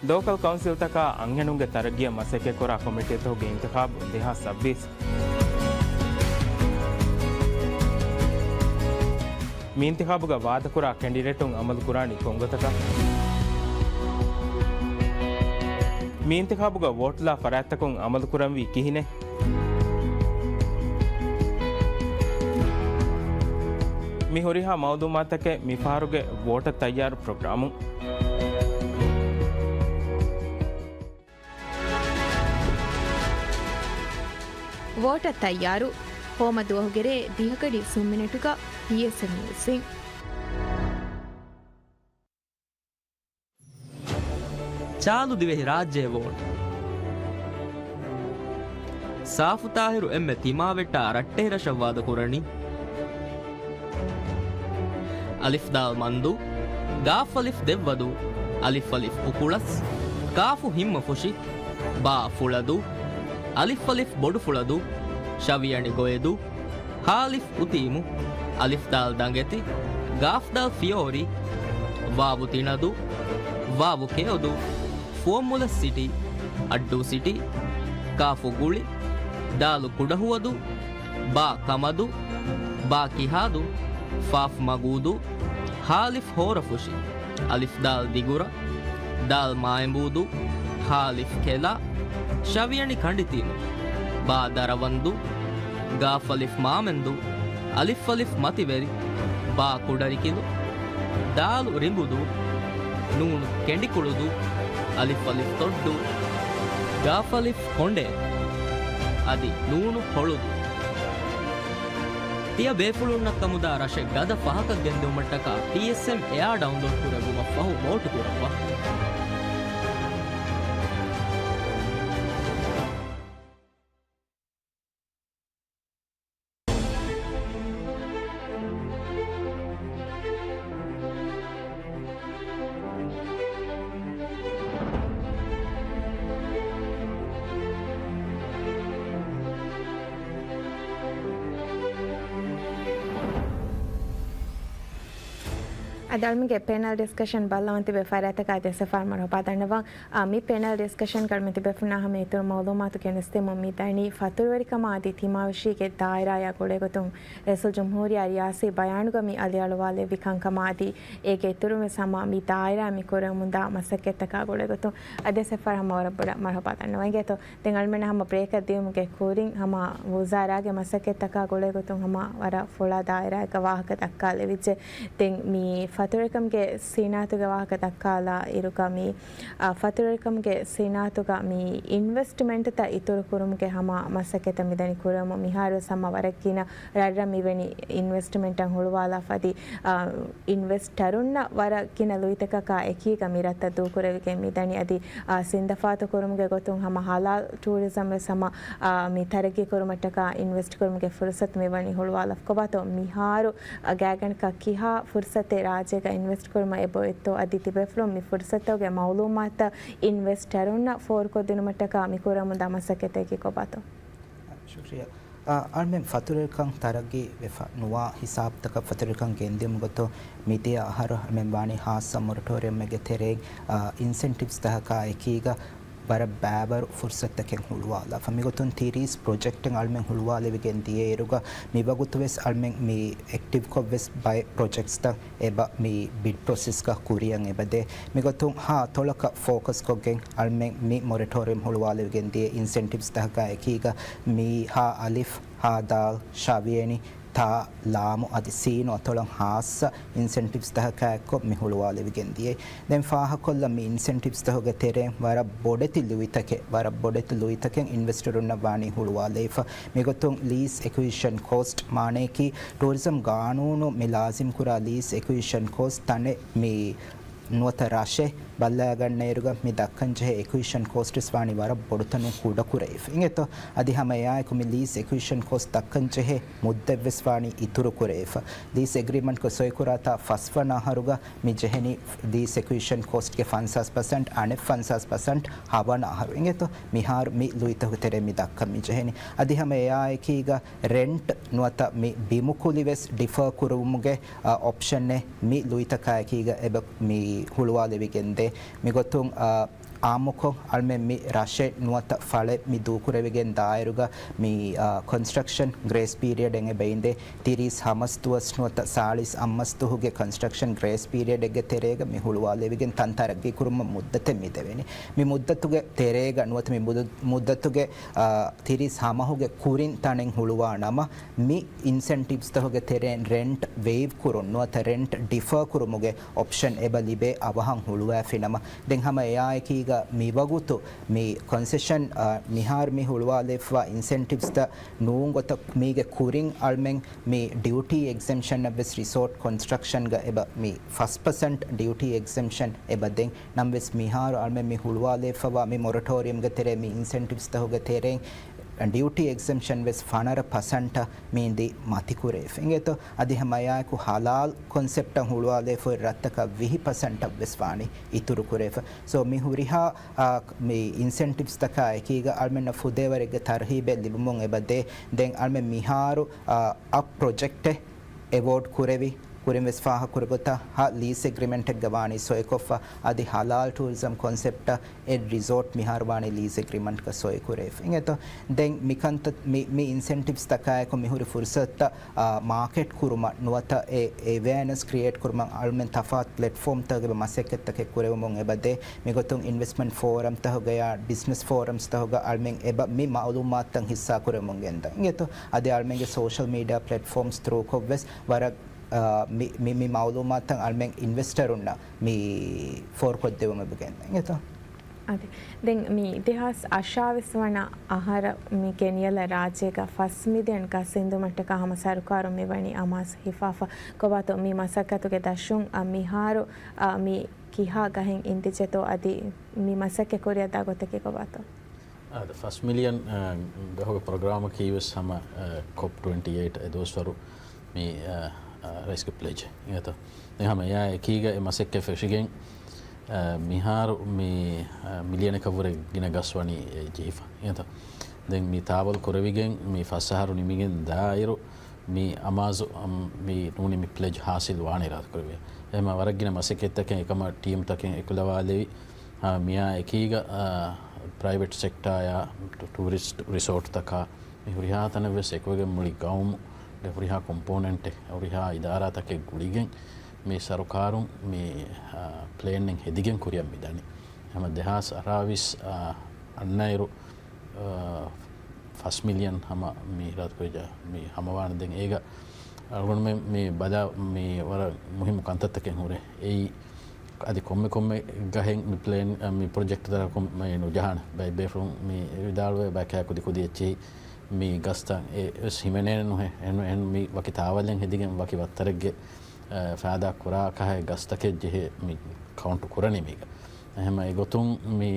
ލޯކަލް ކައުންސިލްތަކާ އަންހެނުންގެ ތަރައްގީއަށް މަސައްކަތްކުރާ ކޮމިޓީތަކުގެ އިންތިޚާބު ދެހާސް ސައްބީސް. މި އިންތިޚާބުގަ ވާދަކުރާ ކެންޑިޑޭޓުން އަމަލުކުރާނީ ކޮންގޮތަކަށް؟ މި އިންތިޚާބުގަ ވޯޓްލާ ފަރާތްތަކުން އަމަލުކުރަންވީ ކިހިނެއް؟ މި ހުރިހާ މައުލޫމާތަކެއް މިފަހަރުގެ ވޯޓަށް ތައްޔާރު ޕްރޮގްރާމުން. ވޯޓަށް ތައްޔާރު. ހޯމަ ދުވަހުގެ ރޭ ދިހަ ކަޑި ސުން މިނެޓުގަ ޕީއެސްއެމް ނިއުސްއިން. ޗާލު ދިވެހި ރާއްޖެ ވޯޓް. ސާފު ތާހިރު އެންމެ ތިމާވެއްޓާ ރައްޓެހި ރަށަށް ވާދަ ކުރަނީ. އަލިފް ދާލް މަންދޫ، ގާފް އަލިފް ދެއްވަދޫ، އަލިފް އަލިފް އުކުޅަސް، ކާފު ހިންމަފުށި، ބާ ފުޅަދޫ، އަލިފް އަލިފް ބޮޑުފުޅަދޫ، ޝަވިޔަނި ގޮޔެދޫ، ހާލިފް އުތީމު، އަލިފް ދާލް ދަނގެތި، ގާފް ދާލް ފިޔޯރި، ވާވު ތިނަދޫ، ވާވު ކެޔޮދޫ، ފުވައްމުލައްސިޓީ، އައްޑޫސިޓީ، ކާފު ގުޅި، ދާލު ކުޑަހުވަދޫ، ބާ ކަމަދޫ، ބާ ކިހާދޫ، ފާފް މަގޫދޫ، ހާލިފް ހޯރަފުށި، އަލިފް ދާލް ދިގުރަ، ދާލް މާއެނބޫދޫ، ހާލިފް ކެލާ، ޝަވިޔަނި ކަނޑިތީމު، ބާ ދަރަވަންދޫ، ގާފް އަލިފް މާމެންދޫ، އަލިފް އަލިފް މަތިވެރި، ބާ ކުޑަރިކިލު، ދާލު ރިނބުދޫ، ނޫނު ކެނޑިކުޅުދޫ، އަލިފް އަލިފް ތޮއްޑޫ، ގާފް އަލިފް ކޮނޑޭ، އަދި ނޫނު ހޮޅުދޫ. ތިޔަ ބޭފުޅުންނަށް ކަމުދާ ރަށެއް ގަދަ ފަހަކަށް ގެންދިއުމަށްޓަކާ ޕީއެސްއެމް އެއާ ޑައުންލޯޑް ކުރެއްވުމަށްފަހު ވޯޓު ކުރައްވާ. އަދި އަޅުމެންގެ ޕޭނަލް ޑިސްކަޝަން ބައްލަވަން ތިބޭ ފަރާތަކަށް ދެ ސަފަރަށް މަރުޙަބާ ދަންނަވަން. އާ، މި ޕޭނަލް ޑިސްކަޝަންގަ އަޅުމެން ތިބޭފުޅުންނާ ހަމަ އިތުރު މައުލޫމާތު ގެނެސްދެމުން މި ދަނީ ފަތުރުވެރިކަމާ އަދި ތިމާވެށީގެ ދާއިރާއާ ގުޅޭގޮތުން ރައީސުލްޖުމްހޫރިއްޔާ ރިޔާސީ ބަޔާނުގަ މި އަލިއަޅުވާލެއްވި ކަންކަމާ އަދި އޭގެ އިތުރުން ވެސް ހަމަ މި ދާއިރާ މި ކުރަމުންދާ މަސައްކަތްތަކާ ގުޅޭގޮތުން އަދި ދެ ސަފަރަށް ހަމަ ވަރަށް ބޮޑަށް މަރުޙަބާ ދަންނަވަން. އިނގޭތޯ، ދެން އަޅުމެންނަށް ހަމަ ބްރޭކަށް ދިޔުމުގެ ކުރިން ހަމަ ވުޒާރާގެ މަސައްކަތްތަކާ ގުޅޭގޮތުން ހަމަ ވަރަށް ފުޅާ ދާއިރާއެއްގަ ވާހަކަ ދައްކާލެވިއްޖެ. ދެން މި ފަތުރުވެރިކަމުގެ ސިނާއަތުގެ ވާހަކަ ދައްކާލާ އިރުގަ މި، އާ، ފަތުރުވެރިކަމުގެ ސިނާއަތުގަ މި އިންވެސްޓްމަންޓްތައް އިތުރު ކުރުމުގެ ހަމަ މަސައްކަތްތައް މިދަނީ ކުރަމުން. މިހާރުވެސް ހަމަ ވަރަށް ގިނަ ރަށްރަށް މިވެނި އިންވެސްޓްމަންޓަށް ހުޅުވާލާފަ އަދި، އާ، އިންވެސްޓަރުންނަށް ވަރަށް ގިނަ ލުއިތަކަކާ އެކީގަ މި ރަށްތައް ދޫކުރެވިގެން މިދަނީ. އަދި، އާ، ސިންދަފާތު ކުރުމުގެ ގޮތުން ހަމަ ހަލާލް ޓޫރިޒަމް ވެސް ހަމަ، އާ، މި ތަރައްގީ ކުރުމަށްޓަކާ އިންވެސްޓް ކުރުމުގެ ފުރުސަތު މިވަނީ ހުޅުވާލާފަ. ކޮބާތޯ މިހާރު، އާ، ގާތްގަނޑަކަށް ކިހާ ފުރުސަތެއް ރާއްޖޭގަ އިންވެސްޓް ކުރުމަށް އެބައޮތްތޯ އަދި ތިބޭފުޅުން މި ފުރުސަތުގެ މައުލޫމާތުތައް އިންވެސްޓަރުންނަށް ފޯރުކޮށްދިނުމަށްޓަކާ މި ކުރަމުންދާ މަސައްކަތެއް ކޮބާތޯ؟ ޝުކްރިޔާ. އާ، އަޅުމެން ފަތުރުވެރިކަން ތަރައްގީ ވެފަ ނުވާ ހިސާބުތަކަށް ފަތުރުވެރިކަން ގެންދިއުމުގެ ގޮތުން މިދިޔަ އަހަރު އަޅުމެން ވާނީ ހާއްސަ މޮރަޓޯރިއަމެއްގެ ތެރެއިން، އާ، އިންސެންޓިވްސް ތަކަކާ އެކީގަ ވަރަށް ބައިވަރު ފުރުސަތުތަކެއް ހުޅުވާލާފަ. މިގޮތުން ތިރީސް ޕްރޮޖެކްޓެއް އަޅުމެން ހުޅުވާލެވިގެން ދިޔައިރުގަ މިވަގުތުވެސް އަޅުމެން މި އެކްޓިވްކޮށްވެސް ބައެއް ޕްރޮޖެކްޓްސްތައް އެބަ މި ބިޑް ޕްރޮސެސްގަ ކުރިއަށް އެބަދޭ. މިގޮތުން ހާ އަތޮޅަކަށް ފޯކަސްކޮށްގެން އަޅުމެން މި މޮރެޓޯރިއަމް ހުޅުވާލެވިގެން ދިޔަ އިންސެންޓިވްސް ތަކަކާ އެކީގަ މީ ހާ އަލިފް، ހާ ދާލް، ޝާވިޔަނި، ތާ ލާމު އަދި ސީނު އަތޮޅަށް ހާއްސަ އިންސެންޓިވްސް ތަކަކާ އެއްކޮށް މި ހުޅުވާލެވިގެން ދިޔައީ. ދެން ފާހަކޮށްލަ މި އިންސެންޓިވްސް ތަކުގެ ތެރެއިން ވަރަށް ބޮޑެތި ލުއިތަކެއް، ވަރަށް ބޮޑެތި ލުއިތަކެއް އިންވެސްޓަރުންނަށް ވާނީ ހުޅުވާލައިފަ. މިގޮތުން ލީސް އެކުއިޒިޝަން ކޯސްޓް މާނަޔަކީ ޓޫރިޒަމް ގާނޫނު މި ލާޒިމް ކުރާ ލީސް އެކުއިޒިޝަން ކޯސްޓް ތަނެއް މި ނުވަތަ ރަށެއް ބައްލަވާގަންނައިރުގަ މި ދައްކަންޖެހޭ އެކުއިޒިޝަން ކޯސްޓްވެސް ވާނީ ވަރަށް ބޮޑުތަނުން ކުޑަކުރެވިފަ. އިނގޭތޯ؟ އަދި ހަމަ އެއާއެކު މި ލީސް އެކުއިޒިޝަން ކޯސްޓް ދައްކަންޖެހޭ މުއްދަތްވެސް ވާނީ އިތުރުކުރެވިފަ. ލީސް އެގްރިމަންޓްގަ ސޮއިކުރާތާ ފަސްވަނަ އަހަރުގަ މި ޖެހެނީ ލީސް އެކުއިޒިޝަން ކޯސްޓްގެ ފަންސާސް ޕަސެންޓް، އަނެއް ފަންސާސް ޕަސެންޓް ހަވަނަ އަހަރު. އިނގޭތޯ؟ މިހާރު މި ލުއިތަކުގެ ތެރޭ މި ދައްކަން މި ޖެހެނީ. އަދި ހަމަ އެއާއެކީގަ ރެންޓް ނުވަތަ މި ބިމުކުލިވެސް ޑިފަރ ކުރުވުމުގެ، އަ، އޮޕްޝަނެއް މި ލުއިތަކާއެކީގަ އެބަ މި ހުޅުވާލެވިގެންދޭ. މިގޮތުން، އަ، އާއްމުކޮށް އަޅުމެން މި ރަށެއް ނުވަތަ ފަޅެއް މި ދޫކުރެވިގެން ދާއިރުގަ މި، އާ، ކޮންސްޓްރަކްޝަން ގްރޭސް ޕީރިއަޑް އެބަ އިނދޭ ތިރީސް ހަމަސް ދުވަސް ނުވަތަ ސާޅީސް އަށްމަސްދުވަހުގެ ކޮންސްޓްރަކްޝަން ގްރޭސް ޕީރިއަޑް އެއްގެ ތެރޭގަ މި ހުޅުވާލެވިގެން ތަން ތަރައްގީ ކުރުމަށް މުއްދަތެއް މި ދެވެނީ. މި މުއްދަތުގެ ތެރޭގަ ނުވަތަ މި މުދަ-، މުއްދަތުގެ، އާ، ތިރީސް ހަމަހުގެ ކުރިން ތަނެއް ހުޅުވާ ނަމަ، މި އިންސެންޓިވްސްތަހުގެ ތެރެއިން ރެންޓް ވެއިވް ކުރުން ނުވަތަ ރެންޓް ޑިފަރ ކުރުމުގެ އޮޕްޝަން އެބަ ލިބޭ އަވަހަށް ހުޅުވާފިނަމަ، ދެން ހަމަ އެއާއެކީގަ މިވަގުތު މި ކޮންސެޝަން، އާ، މިހާރު މި ހުޅުވާލެވިފައިވާ އިންސެންޓިވްސްތައް ނޫން ގޮތަށް މީގެ ކުރިން އަޅުމެން މި ޑިއުޓީ އެގްޒެމްޝަންއަށްވެސް ރިސޯޓް ކޮންސްޓްރަކްޝަންގަ އެބަ މި ފަސް ޕަސެންޓް ޑިއުޓީ އެގްޒެމްޝަން އެބަ ދެން. ނަމަވެސް މިހާރު އަޅުމެން މި ހުޅުވާލެވިފައިވާ މި މޮރަޓޯރިއަމްގެ ތެރޭ މި އިންސެންޓިވްސްތަހުގެ ތެރެއިން ޑިއުޓީ އެގްޒެމްޝަން ވެސް ފަނަރަ ޕަސެންޓަށް މީނދީ މަތިކުރެވިފަ. އިނގޭތޯ؟ އަދި ހަމައެއާއެކު ހަލާލް ކޮންސެޕްޓަށް ހުޅުވާލެވިފައި ރަށްތަކަށް ވިހި ޕަސެންޓަށް ވެސް ވާނީ އިތުރު ކުރެވިފަ. ސޯ، މި ހުރިހާ، އާ، މި އިންސެންޓިވްސްތަކާ އެކީގަ އަޅުމެންނަށް ފުދޭވަރެއްގެ ތަރުހީބެއް ލިބުމުން އެބަ ދޭ. ދެން އަޅުމެން މިހާރު، އާ، އަށް ޕްރޮޖެކްޓެއް އެވޯޑް ކުރެވި، ކުރިން ވެސް ފާހަގަކުރި ގޮތަށް ހަ ލީސް އެގްރިމެންޓެއްގަ ވާނީ ސޮއިކޮށްފަ، އަދި ހަލާލް ޓޫރިޒަމް ކޮންސެޕްޓަށް އެ ރިސޯޓް މިހާރު ވާނީ ލީސް އެގްރިމެންޓްގަ ސޮއިކުރެވިފަ. އިނގޭތޯ؟ ދެން މިކަންތައް މި، މި އިންސެންޓިވްސްތަކާއެކު މިހުރި ފުރުސަތުތައް، އާ، މާކެޓް ކުރުމަށް ނުވަތަ އެ އެވެއަނެސް ކްރިއޭޓް ކުރުމަށް އަޅުމެން ތަފާތު ޕްލެޓްފޯމްތަކުގެ މަސައްކަތްތަކެއް ކުރެވެމުން އެބަދޭ. މިގޮތުން އިންވެސްޓްމަންޓް ފޯރަމްތަކުގަޔާ ބިޒްނަސް ފޯރަމްސްތަކުގަ އަޅުމެން އެބަ މި މައުލޫމާތުތައް ހިއްސާކުރެވެމުން ގެންދަން. އިނގޭތޯ؟ އަދި އަޅުމެންގެ ސޯޝަލް މީޑިއާ ޕްލެޓްފޯމްސް ތްރޫކޮށްވެސް ވަރަށް، އާ، މި، މި، މި މައުލޫމާތުތައް އަޅުމެން އިންވެސްޓަރުންނަށް މި ފޯރުކޮށްދެވުމެއް ގެންދަން. އިނގޭތޯ؟ އަދި ދެން މި ދެހާސް އަށާވީސް ވަނަ އަހަރަށް މި ގެންޔަލަ ރާއްޖޭގަ ފަސް މިލިއަން ގަސް އިންދުމަށްޓަކާ ހަމަ ސަރުކާރުން މިވަނީ އަމާޒު ހިފާފަ. ކޮބާތޯ މި މަސައްކަތުގެ ދަށުން، އަ، މިހާރު، އަ، މި ކިހާ ގަހެއް އިންދިއްޖެތޯ އަދި މި މަސައްކަތް ކުރިއަށްދާ ގޮތަކީ ކޮބާތޯ؟ އާދެ، ފަސް މިލިއަން، އަ، ގަހުގެ ޕްރޮގްރާމަކީ ވެސް ހަމަ، އަ، ކޮޕް ޓްވެންޓީ އެއިޓް އެ ދުވަސްވަރު މި، އަ، އަ، ރައީސްގެ ޕްލެޖް އިނގޭތޯ. ދެން ހަމަ އެއާ އެކީގަ އެ މަސައްކަތް ފެށިގެން، އަ، މިހާރު މި، އަ، މިލިއަނަކަށްވުރެ ގިނަ ގަސް ވަނީ އެ ޖެހިފަ އިނގޭތޯ. ދެން މި ތާވަލް ކުރެވިގެން މި ފަސް އަހަރު ނިމިގެން ދާއިރު، މި އަމާޒު، އަމް، މި ނޫނީ މި ޕްލެޖް ހާސިލް ވާނެ އިރާދަކުރެވޭ. އެހެމަ ވަރަށް ގިނަ މަސައްކަތްތަކެއް އެކަމަށް ޓީމްތަކެއް އެކުލަވާލެވި، އާ، މިއާ އެކީގަ، އާ، ޕްރައިވެޓް ސެކްޓާއާ، ޓު-، ޓޫރިސްޓް ރިސޯޓްތަކާ، މި ހުރިހާ ތަނެއް ވެސް އެކުވެގެން މުޅި ގައުމުގެ ހުރިހާ ކޮމްޕޯނެންޓެއް، ހުރިހާ އިދާރާތަކެއް ގުޅިގެން މި ސަރުކާރުން މި، އާ، ޕްލޭނެއް ހެދިގެން ކުރިއަށް މިދަނީ. ހަމަ ދެހާސް އަށާވީސް، އާ، އަންނައިރު، އާ، ފަސް މިލިއަން ހަމަ މި އިރާދަކުރި ޖާ-، މި ހަމަވާނެ. ދެން އޭގަ އަޅުގަނޑުމެން މި ބަލާ މި ވަރަށް މުހިއްމު ކަންތައްތަކެއް ހުރޭ. އެއީ އަދި ކޮންމެ ކޮންމެ ގަހެއް މި ޕްލޭން، އަ، މި ޕްރޮޖެކްޓް ދަރަކުން މި ނުޖަހާނެ. ބައެއް ބޭފުޅުން މި ވިދާޅުވޭ ބައެއް ކުދި ކުދި އެއްޗެހި މި ގަސްތައް އެ ވެސް ހިމެނޭނެ ނުހޭ. އެހެން، އެހެން މި ވަކި ތާވަލެއް ހެދިގެން ވަކި ވައްތަރެއްގެ، އަ، ފައިދާ ކުރާ ކަހަލަ ގަސްތަކެއް ޖެހޭ މި ކައުންޓް ކުރަނީ މީގަ. އެހެމަ އެގޮތުން މި،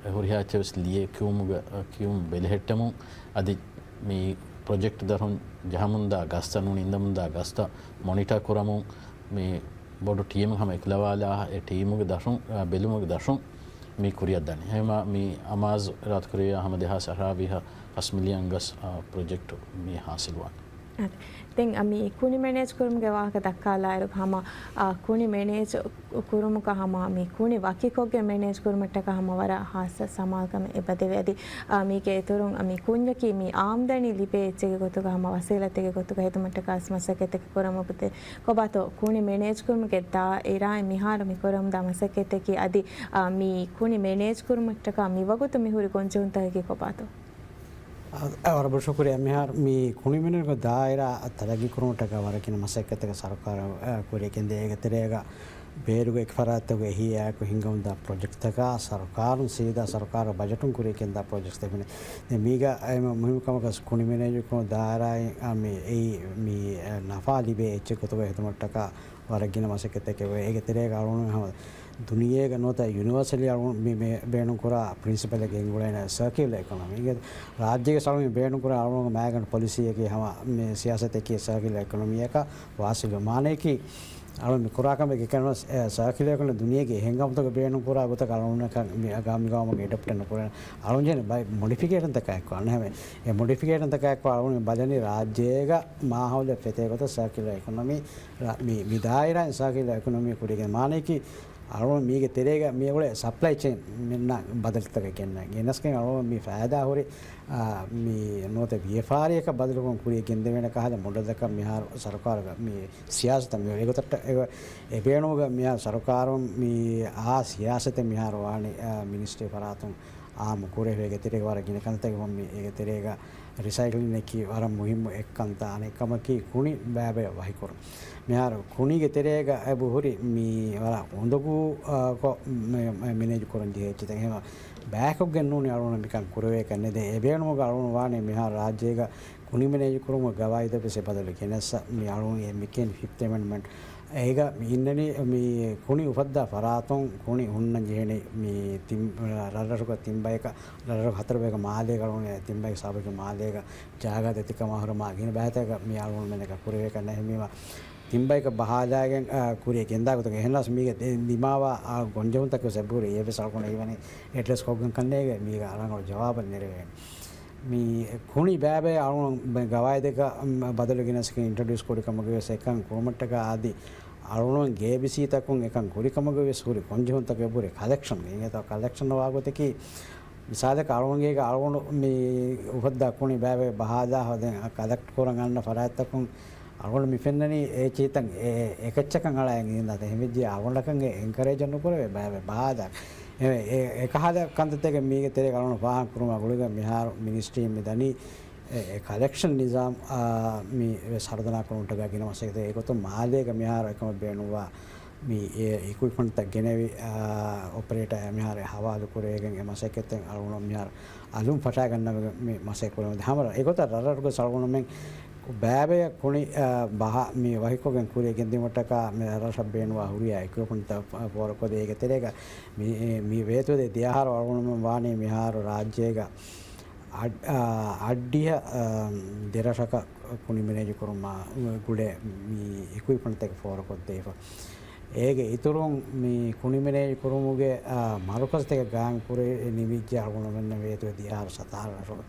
އެ، ހުރިހާ އެއްޗެއް ވެސް ލިޔެ ކިޔުމުގަ، ކިޔުން ބެލެހެއްޓެމުން އަދި މި ޕްރޮޖެކްޓް ދަށުން ޖަހަމުންދާ ގަސްތައް ނޫނީ އިންދަމުންދާ ގަސްތައް މޮނިޓަ ކުރަމުން މި ބޮޑު ޓީމެއް ހަމަ އެކުލަވާލާ އެ ޓީމުގެ ދަށުން، އަ، ބެލުމުގެ ދަށުން މި ކުރިއަށްދާނެ. އެހެމަ މި އަމާޒު އިރާދަކުރެއްވިއްޔާ ހަމަ ދެހާސް އަށާވީހަށް ފަސް މިލިއަން ގަސް، އަ، ޕްރޮޖެކްޓް މި ހާސިލްވާނެ. އަދި ދެން އަ، މި ކުނި މެނޭޖް ކުރުމުގެ ވާހަކަ ދައްކާލާއިރު ހަމަ، އަ، ކުނި މެނޭޖް ކުރުމުގަ ހަމަ މި ކުނި ވަކިކޮށްގެން މެނޭޖް ކުރުމަށްޓަކާ ހަމަ ވަރަށް ހާއްސަ ސަމާލުކަމެއް އެބަދެވޭ. އަދި، އަ، މީގެ އިތުރުން، އަ، މި ކުންޏަކީ މި އާމްދަނީ ލިބޭ އެއްޗެއްގެ ގޮތުގަ ހަމަ ވަސީލަތެއްގެ ގޮތުގަ ހެދުމަށްޓަކާ މަސައްކަތްތަކެއް ކުރަމުން އެބަދޭ. ކޮބާތޯ ކުނި މެނޭޖް ކުރުމުގެ ދާއިރާއިން މިހާރު މި ކުރަމުންދާ މަސައްކަތްތަކީ އަދި، އަ، މި ކުނި މެނޭޖް ކުރުމަށްޓަކާ މިވަގުތު މިހުރި ގޮންޖެހުންތަކަކީ ކޮބާތޯ؟ އަ، އަ، ވަރަށް ބޮޑަށް ޝުކުރިއްޔާ. މިހާރު މި ކުނި މެނޭޖްގެ ދާއިރާ ތަރައްގީ ކުރުމަށްޓަކާ ވަރަށް ގިނަ މަސައްކަތްތަކެއް ސަރުކާރުން، އަ، ކުރިއަށް ގެންދޭ. އޭގެ ތެރޭގަ ބޭރުގެ އެކި ފަރާތްތަކުގެ އެހީއާއެކު ހިންގަމުންދާ ޕްރޮޖެކްޓްތަކާ ސަރުކާރުން ސީދާ ސަރުކާރު ބަޖެޓުން ކުރިއަށް ގެންދާ ޕްރޮޖެކްޓްތައް ހުންނެ. ދެން މީގަ އެންމެ މުހިންމު ކަމަކަށް ކުނި މެނޭޖް ކުރުމުގެ ދާއިރާއިން، އަ، މި އެއީ މި، އަ، ނަފާ ލިބޭ އެއްޗެއް ގޮތުގަ ހެދުމަށްޓަކާ ވަރަށް ގިނަ މަސައްކަތްތަކެއް ވޭ. އޭގެ ތެރޭގަ އަޅުގަނޑު ހަމަ ދުނިޔޭގަ ނުވަތަ ޔުނިވާސަލީ އަޅުގަނޑު މި، މި ބޭނުންކުރާ ޕްރިންސިޕަލެއް ގެންގުޅޭނެ ސަރކިއުލަރ އިކޮނޮމީ. އޭގެ ރާއްޖޭގެ އަޅުގަނޑު ބޭނުންކުރާ އަޅުގަނޑު މާގަނޑު ޕޮލިސީއަކީ ހަމަ މި ސިޔާސަތަކީ ސަރކިއުލަރ އިކޮނޮމީއަކަށް ވާސިލު. މާނަޔަކީ އަޅުގަނޑު މި ކުރާ ކަމެއް ކަން ސަރކިއުލަރ އިކޮނޮމީ ދުނިޔޭގެ އެހެން ކަމުތަކަށް ބޭނުންކުރާ ގޮތަކަށް އަޅުގަނޑަކަށް މި އަގާ މި ގައުމުގެ އެޑޮޕްޓެއް ނުކުރޭނެ. އަޅުގަނޑު ޖެހޭނެ ބައެއް މޮޑިފިކޭޝަންތަކާ އެއްކޮށް އަންނަ ހަމަ އެ މޮޑިފިކޭޝަންތަކާ އެއްކޮށް އަޅުގަނޑު ބަލަނީ ރާއްޖޭގަ މާހައުލެއް ފެތޭ ގޮތަށް ސަރކިއުލަރ އިކޮނޮމީ ރ-، މި، މި ދާއިރާއިން ސަރކިއުލަރ އިކޮނޮމީ ކުރިގެން. މާނަޔަކީ، އަޅުގަނޑު މީގެ ތެރޭގަ މި އުޅޭ ސަޕްލައި ޗެއިން މިންނަ ބަދަލުތަކެއް ގެންނަ ގެނެސްގެން އަޅުގަނޑު މި ފައިދާ ހުރި، އާ، މި ނުވަތަ ވިޔަފާރިއަކަށް ބަދަލުކޮށް ކުރިޔަށް ގެންދެވޭނެ ކަހަލަ މޮޑެލްތަކަށް މިހާރު ސަރުކާރުގެ މި ސިޔާސަތަށް މި އެގޮތަށް އެ، އެ ބޭނުމުގަ މިހާރު ސަރުކާރުން މި އާ ސިޔާސަތެއް މިހާރު ވާނީ، އާ، މިނިސްޓްރީ ފަރާތުން އާއްމު ކުރެވޭގެ ތެރޭގަ ވަރަށް ގިނަ ކަންތައް ވަން މި އޭގެ ތެރޭގަ ރިސައިކްލިން އަކީ ވަރަށް މުހިއްމު އެއްކަންތައް. އަނެއްކަމަކީ ކުނި ބައިބައި ވަހިކުރުން. މިހާރު ކުނިގެ ތެރޭގަ އެބަ ހުރި މި ވަރަށް އުނދަގޫ، އާ، ކޮށް މެ-، މެ-، މެނޭޖް ކުރަން ޖެހޭ އެއްޗެއް. އެހެން ބަޔަކު ގެންނޫނީ އަޅުގަނޑު މިކަން ކުރެވޭކަށް ނެތް. އެ ބޭނުމުގަ އަޅުގަނޑު ވާނީ މިހާރު ރާއްޖޭގަ ކުނި މެނޭޖް ކުރުމުގެ ގަވާއިދަށް ވެސް އެ ބަދަލު ގެނެސް މި އަޅުގަނޑު މި ކިޔަނީ ފިފްތް އެމެންޑްމަންޓް. އޭގަ މި އިންނަނީ މި ކުނި އުފައްދާ ފަރާތުން ކުނި ހުންނަން ޖެހެނީ މި ތިން، ރަށްރަށުގަ ތިން ބަޔަކަށް، ރަށްރަށު ހަތަރު ބަޔަކަށް މާލޭގަ އަޅުގަނޑު ތިން ބަޔަކަށް ސާބަކި މާލޭގަ ޖާގަ ދެތިކަމާ ހުރެ މާ ގިނަ ބައިތަކަށް މި އަޅުގަނޑުމެންނަކަށް ކުރެވޭކަށް ނެތް. ހެންވީމާ ތިން ބަޔަކަށް ބަހާލާގެން، އާ، ކުރިޔަށް ގެންދާ ގޮތުގަ އެހެންނަސް މީގެ ދިމާވާ، އާ، ގޮންޖެހުންތަކެއް ވެސް އެބަހުރި. އެ ވެސް އަޅުގަނޑު ހީވަނީ އެޑްރެސް ކޮށްގެން ކަންނޭގެ މީގަ ރަނގަޅު ޖަވާބެއް ނެރެވޭނެ. މި ކުނި ބައިބައި އަޅުގަނޑު ގަވާއިދެއްގަ، މް، ބަދަލު ގެނެސްގެން އިންޓްރޮޑިއުސް ކުރި ކަމުގަ ވެސް އެކަން ކުރުމަށްޓަކާ އަދި އަޅުގަނޑު ގޭބިސީތަކުން އެކަން ކުރި ކަމުގަ ވެސް ހުރި ގޮންޖެހުންތަކެއް އެބަހުރި ކަލެކްޝަން. އެނގޭތޯ ކަލެކްޝަން ވާގޮތަކީ މިސާލަކަށް އަޅުގަނޑުގެ އަޅުގަނޑު މި އުފައްދާ ކުނި ބައިބައި ބަހާލާ ހަދަން ކަލެކްޓް ކުރަން އަންނަ ފަރާތްތަކުން އަޅުގަނޑު މި ފެންނަނީ އެ ޗީތަން އެ، އެކައްޗަކަށް އަޅައި އިންދާތަ ހެންވެއްޖެ އަޅުގަނޑަކަށް އެ އެންކަރޭޖެއް ނުކުރެވޭ ބައިބައި ބަހާލާ. އެ، އެ، އެކަހަލަ ކަންތައްތަކެއް މީގެ ތެރޭގަ އަޅުގަނޑު ފާހަގަ ކުރުމާ ގުޅިގެން މިހާރު މިނިސްޓްރީން މި ދަނީ އެ، އެ ކަލެކްޝަން ނިޒާމް، އާ، މި ވެސް ހަރުދަނާ ކުރުމަށްޓަކާ ގިނަ މަސައްކަތެއް. އެގޮތުން މާލޭގަ މިހާރު އެކަމަށް ބޭނުންވާ މި އެ އިކުއިޕްމަންޓްތައް ގެނެވި، އާ، އޮޕަރޭޓަރ މިހާރު ހަވާލު ކުރެވިގެން އެ މަސައްކަތްތައް އަޅުގަނޑު މިހާރު އަލުން ފަށާގަންނަވަން މި މަސައްކަތް ކުރަމުން ހަމަ އެގޮތަށް ރަށްރަށުގެ އަޅުގަނޑުމެން ބައިބަޔަށް ކުނި، އާ، ބަހާ މި ވަހިކޮށްގެން ކުރިޔަށް ގެންދިއުމަށްޓަކާ މި ރަށްރަށަށް ބޭނުންވާ ހުރިހާ އިކުއިޕްމަންޓްތައް ފޯރުކޮށްދޭ. އޭގެ ތެރޭގަ މި، މި ވޭތުވެދޭ ދެ އަހަރު އަޅުގަނޑުމެން ވާނީ މިހާރު ރާއްޖޭގަ އަށް-، އަ، އަށްޑިހަ، އަ، ދެރަށަކަށް ކުނި މެނޭޖު ކުރުމާ ގުޅޭ މި އިކުއިޕްމަންޓްތަކެއް ފޯރުކޮށްދީފަ. އޭގެ އިތުރުން މި ކުނި މެނޭޖު ކުރުމުގެ، އަ، މަރުކަޒުތަކެއް ގާއިމް ކުރެވި ނިމިއްޖެ އަޅުގަނޑުމެންނަށް ވޭތުވެ ދިޔަ އަހަރު ސަތާރަ ރަށު.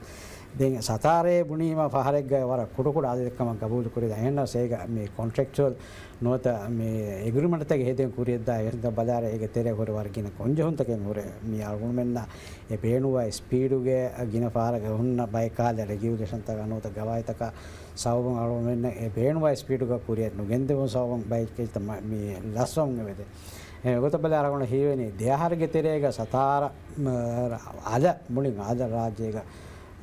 ދެން ސަތާރައޭ ބުނީމަ ފަހަރެއްގަ ވަރަށް ކުޑަކުޑަ އަދަދެއްކަމަށް ގަބޫލު ކުރި އެހެންނަސް އޭގަ މި ކޮންޓްރެކްޗުއަލް ނުވަތަ މި އެގްރިމަންޓްތަކެއް ހެދެން ކުރިޔަށްދާ އެހެންތައް ބަލާރަ އޭގެ ތެރޭ ހުރެ ވަރަށް ގިނަ ގޮންޖެހުންތަކެއް ހުރެ މި އަޅުގަނޑުމެންނަށް އެ ބޭނުންވާ ސްޕީޑުގެ ގިނަ ފަހަރަކަށް ހުންނަ ބައެއް ކަހަލަ ރެގިއުލޭޝަންތަކާ ނުވަތަ ގަވާއިދުތަކާ ސަބަބުން އަޅުގަނޑުމެންނަށް އެ ބޭނުންވާ ސްޕީޑުގަ ކުރިޔަށް ނުގެންދެވުން ސަބަބުން ބައެއް ކެއްޗެއް މި ލަސްވަމުން އެބަދޭ. އެ ގޮތަށް ބަލާ އަޅުގަނޑަށް ހީވެނީ ދެ އަހަރުގެ ތެރޭގަ ސަތާރަ، މަ، އަލަށް މުޅިން އަލަ ރާއްޖޭގަ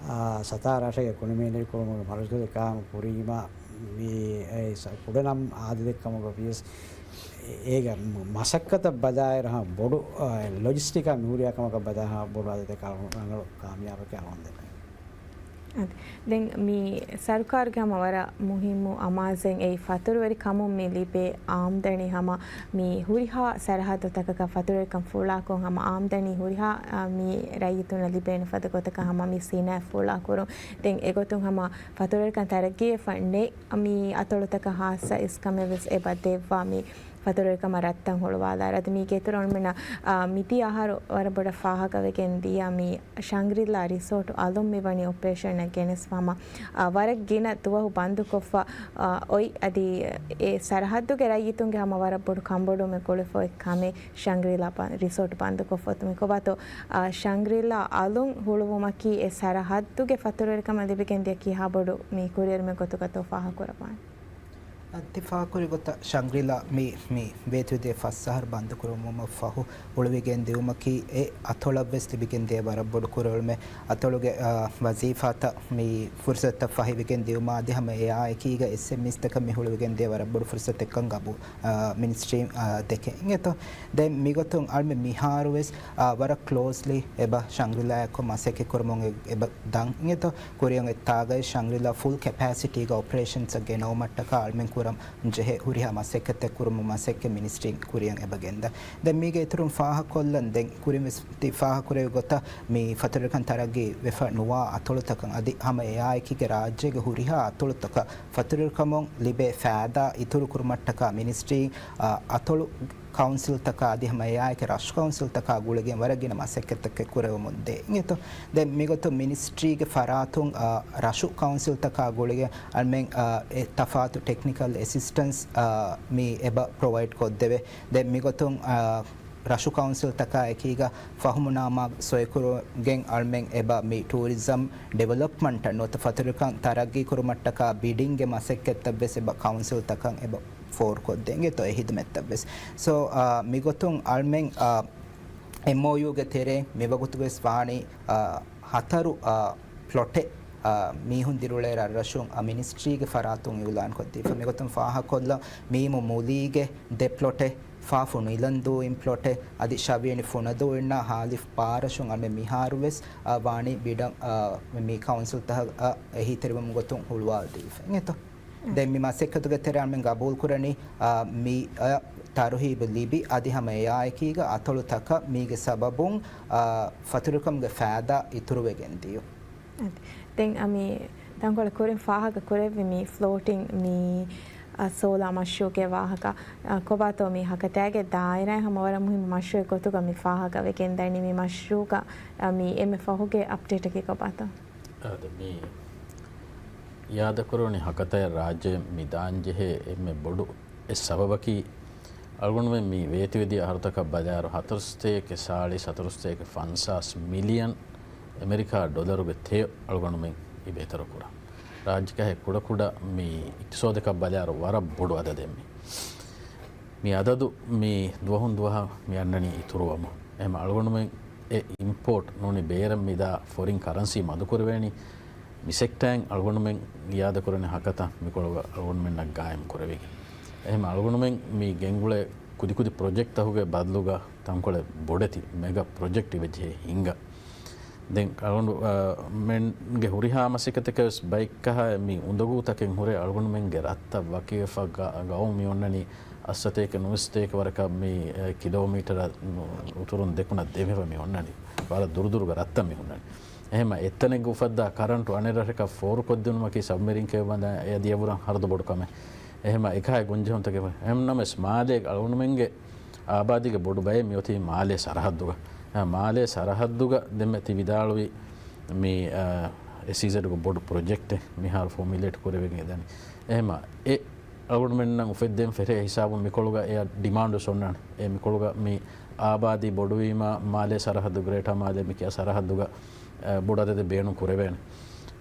އާ، ސަތާރަ ރަށެއްގެ ކުނި މެނޭޖް ކުރުމުގެ މަރުކަޒު ޤާއިމު ކުރީމަ، މި އެ ސަ-، ކުޑަނަމް އަދަދެއްކަމުގަ ވިޔަސް، އޭގެ މަސައްކަތަށް ބަލާއިރު ހަމަ ބޮޑު، އާ، ލޮޖިސްޓިކާ މި ހުރިހާ ކަމަކަށް ބަލާ ހަމަ ބޮޑު އަދަދެއް ރަނގަޅު ކާމިޔާބެކޭ އަޅުގަނޑު ދެންނެވި. އަދި، ދެން މި ސަރުކާރުގެ ހަމަ ވަރަށް މުހިއްމު އަމާޒެއް އެއީ ފަތުރުވެރި ކަމުން މި ލިބޭ އާމްދަނީ ހަމަ މި ހުރިހާ ސަރަހައްދުތަކަކަށް ފަތުރުވެރިކަން ފުޅާކޮށް ހަމަ އާމްދަނީ ހުރިހާ، އާ، މި ރައްޔިތުންނަށް ލިބޭނެ ފަދަ ގޮތަކަށް ހަމަ މި ސިނާއަތް ފުޅާ ކުރުން. ދެން އެގޮތުން ހަމަ ފަތުރުވެރިކަން ތަރައްގީވެފަ ނެތް މި އަތޮޅުތަކަށް ހާއްސަ އިސްކަމެއް ވެސް އެބަ ދެއްވާ މި ފަތުރުވެރިކަމަށް ރައްތައް ހުޅުވާލާ. އަދި މީގެ އިތުރުން މިނަ، އާ، މިދިޔަ އަހަރު ވަރަށް ބޮޑަށް ފާހަގަވެގެން ދިޔަ މި ޝަންގްރިލާ ރިސޯޓު އަލުން މިވަނީ އޮޕަރޭޝަނަށް ގެނެސްފަ ހަމަ، އާ، ވަރަށް ގިނަ ދުވަހު ބަންދުކޮށްފަ، އާ، އޮތް އަދި އެ ސަރަހައްދުގެ ރައްޔިތުންގެ ހަމަ ވަރަށް ބޮޑު ކަނބޮޑުވުމެއް ގުޅިފަ އޮތް ކަމެއް ޝަންގްރިލާ ބަ-، ރިސޯޓު ބަންދުކޮށްފަ އޮތުމެއް. ކޮބާތޯ، އާ، ޝަންގްރިލާ އަލުން ހުޅުވުމަކީ އެ ސަރަހައްދުގެ ފަތުރުވެރިކަމަށް ލިބިގެން ދިޔަ ކިހާ ބޮޑު މި ކުރިއެރުމެއް ގޮތުގަތޯ ފާހަގަކުރައްވާނެ؟ އަދި ފާހަގަކުރި ގޮތަށް ޝަންގްރިލާ މި، މި ވޭތުވެދިޔަ ފަސް އަހަރު ބަންދުކުރުމުން ފަހު ހުޅުވިގެން ދިއުމަކީ އެ އަތޮޅަށްވެސް ލިބިގެން ދިޔަ ވަރަށް ބޮޑު ކުރިއެރުމެއް. އަތޮޅުގެ، އާ، ވަޒީފާތައް މި ފުރުސަތުތައް ފަހިވެގެން ދިއުމާ އަދި ހަމަ އެއާއެކީގަ އެސްއެމްއީސްތަކަށް މި ހުޅުވިގެން ދިޔަ ވަރަށް ބޮޑު ފުރުސަތެއްކަން ގަބޫ-، އާ، މިނިސްޓްރީ، އާ، ދެކެ. އިނގޭތޯ؟ ދެން މިގޮތުން އަޅުމެން މިހާރުވެސް، އާ، ވަރަށް ކްލޯސްލީ އެބަ ޝަންގްރިލާއާއެކު މަސައްކަތް ކުރަމުން އެ-، އެބަ ދަން. އިނގޭތޯ؟ ކުރިއަށް އެއްތާގައި ޝަންގްރިލާ ފުލް ކެޕޭސިޓީގަ އޮޕަރޭޝަންސްއަށް ގެނައުމަށްޓަކާ އަޅުމެން ކުރަން ޖެހޭ ހުރިހާ މަސައްކަތެއް ކުރުމުގެ މަސައްކަތް މިނިސްޓްރީން ކުރިއަށް އެބަ ގެންދާ. ދެން މީގެ އިތުރުން ފާހަގަކޮށްލަން ދެން ކުރިން ވެސް ތި ފާހަގަކުރެއްވި ގޮތަށް މި ފަތުރުވެރިކަން ތަރައްގީ ވެފަ ނުވާ އަތޮޅުތަކަށް އަދި ހަމަ އެއާއެކީގަ ރާއްޖޭގެ ހުރިހާ އަތޮޅުތަކަށް ފަތުރުވެރިކަމުން ލިބޭ ފައިދާ އިތުރު ކުރުމަށްޓަކާ މިނިސްޓްރީ، އަ، އަތޮޅު ކައުންސިލްތަކާ އަދި ހަމަ އެއާއެކީ ރަށު ކައުންސިލްތަކާ ގުޅިގެން ވަރަށް ގިނަ މަސައްކަތްތަކެއް ކުރެވެމުން ދޭ. އިނގޭތޯ؟ ދެން މިގޮތުން މިނިސްޓްރީގެ ފަރާތުން، އަ، ރަށު ކައުންސިލްތަކާ ގުޅިގެން އަޅުމެން، އަ، އެ ތަފާތު ޓެކްނިކަލް އެސިސްޓެންސް، އަ، މި އެބަ ޕްރޮވައިޑް ކޮށްދެވޭ. ދެން މިގޮތުން، އާ، ރަށު ކައުންސިލްތަކާ އެކީގަ ފަހުމުނާމާ ސޮއިކުރުގެން އަޅުމެން އެބަ މި ޓޫރިޒަމް ޑިވެލޮޕްމަންޓަށް ނުވަތަ ފަތުރުކަން ތަރައްގީކުރުމަށްޓަކާ ބިޑިންގގެ މަސައްކަތްތައްވެސް އެބަ ކައުންސިލްތަކަށް އެބަ ފޯރުކޮށްދޭން އެތޯ އެ ހިދުމަތްތައްވެސް. ސޯ، އާ، މިގޮތުން އަޅުމެން، އާ، އެމްއޯޔޫގެ ތެރޭ މިވަގުތުވެސް ވާނީ، އާ، ހަތަރު، އާ، ޕްލޮޓެއް، އާ، މީހުން ދިރިއުޅޭ ރަށްރަށުން، އާ، މިނިސްޓްރީގެ ފަރާތުން އިއުލާންކޮށްދީފަ. މިގޮތުން ފާހަގަކޮށްލަން މީމު މުލީގެ ދެ ޕްލޮޓެއް، ފާފު ނިލަންދޫއިން ޕްލޮޓެއް، އަދި ޝަވިޔަނި ފުނަދޫއިންނާ ހާލިފް ބާރަށުން އަންމެ މިހާރުވެސް، އާ، ވާނީ ބިޑަށް، އާ، މި ކައުންސިލްތަކަށް، އާ، އެހީތެރިވުމުގެ ގޮތުން ހުޅުވާލަދީފަ. އިނގޭތޯ؟ ދެން މި މަސައްކަތުގެ ތެރެއަށް މި ގަބޫލުކުރަނީ، އާ، މި، އާ، ތަރުހީބު ލިބި، އަދި ހަމަ އެއާއެކީގަ އަތޮޅުތަކަށް މީގެ ސަބަބުން، އާ، ފަތުރުކަމުގެ ފައިދާ އިތުރުވެގެން ދިޔުން. އަދި ދެން އަ، މި ތަންކޮޅެއް ކުރިން ފާހަގަ ކުރެއްވި މި ފްލޯޓިން މި، އަ، ސޯލާ މަޝްރޫޢުގެ ވާހަކަ، އަ، ކޮބާތޯ މި ހަކަތާގެ ދާއިރާއެއް ހަމަ ވަރަށް މުހިއްމު މަޝްރޫޢެއް ގޮތުގަ މި ފާހަގަ ވެގެން ދަނީ މި މަޝްރޫޢުގަ، އަ، މި އެންމެ ފަހުގެ އަޕްޑޭޓަކީ ކޮބާތޯ؟ އާދެ، މި އިއާދަކުރުވަނި ހަކަތައެއް ރާއްޖެ މި ދާންޖެހޭ އެންމެ ބޮޑު އެއް ސަބަބަކީ، އަޅުގަނޑުމެން މި ވޭތުވެދިޔަ އަހަރުތަކަށް ބަލާއިރު، ހަތަރުސަތޭކަ ސާޅީސް ހަތަރުސަތޭކަ ފަންސާސް މިލިއަން އެމެރިކާ ޑޮލަރުގެ ތެޔޮ އަޅުގަނޑުމެން އިބޭތަރު ކުރާ. ރާއްޖެކަހެއް ކުޑަކުޑަ މި އިޤްތިޞާދަކަށް ބަލާއިރު ވަރަށް ބޮޑު އަދަދެއް މި. މި އަދަދު މި ދުވަހުން ދުވަހަށް މި އަންނަނީ އިތުރުވަމުން. އެހެމަ އަޅުގަނޑުމެން އެ އިމްޕޯޓް ނޫނީ ބޭރަށް މިދާ ފޮރިން ކަރަންސީ މަދުކުރެވޭނީ. މި ސެކްޓާއިން އަޅުގަނޑުމެން އިއާދަކުރަނީ ހަކަތަ މިކޮޅުގަ އަޅުގަނޑުމެންނަށް ގާއިމް ކުރެވިގެން. އެހެމަ އަޅުގަނޑުމެން މި ގެންގުޅޭ ކުދިކުދި ޕްރޮޖެކްޓްތަކުގެ ބަދަލުގަ ތަންކޮޅެއް ބޮޑެތި މެގަ ޕްރޮޖެކްޓް އިވެޖެހޭ ހިނގާ. ދެން އަޅުގަނޑު، އާ، މެންގެ ހުރިހާ މަސައްކަތަކަށް ވެސް ބައެއްކަހަ މި އުނދަގޫތަކެއް ހުރޭ އަޅުގަނޑުމެންގެ ރަށްތައް ވަކިވެފަ ގަ-، ގައުމު މި އޮންނަނީ އަށްސަތޭކަ ނުވަސަތޭކަ ވަރަކަށް މި، އެ، ކިލޯމީޓަރ އުތުރުން ދެކުނަށް ދެމިފަ މި އޮންނަނީ. ވަރަށް ދުރުދުރުގެ ރަށްތައް މި ހުންނަނީ. އެހެމަ އެތަނެއްގަ އުފައްދާ ކަރަންޓު އަނެއް ރަށަކަށް ފޯރުކޮށްދިނުމަކީ ސަބްމެރިން ކެބަލް ބަނދާ އެ ދިޔަ ވަރަށް ހަރަދު ބޮޑު ކަމެއް. އެހެމަ އެކަހަލަ ގޮންޖެހުންތަކެއް. އެހެންނަމަވެސް މާލޭގެ އަޅުގަނޑުމެންގެ އާބާދީގެ ބޮޑު ބައެއް މިއޮތީ މާލޭ ސަރަހައްދުގަ. އެ، މާލޭ ސަރަހައްދުގަ ދެންމެ ތި ވިދާޅުވި މި، އާ، އެސްއީޒެޑްގެ ބޮޑު ޕްރޮޖެކްޓެއް މިހާރު ފޯމިއުލޭޓް ކުރެވިގެން އެދަނީ. އެހެމަ އެ އަޅުގަނޑުމެންނަށް އުފެއްދޭން ފެށޭ ހިސާބުން މިކޮޅުގަ އެއަށް ޑިމާންޑުވެސް އޮންނާނެ. އެ މިކޮޅުގަ މި އާބާދީ ބޮޑުވީމާ، މާލޭ ސަރަހައްދު، ގްރޭޓާ މާލޭ މި ކިޔާ ސަރަހައްދުގަ، އެ، ބޮޑު އަދަދެއް ބޭނުން ކުރެވޭނެ.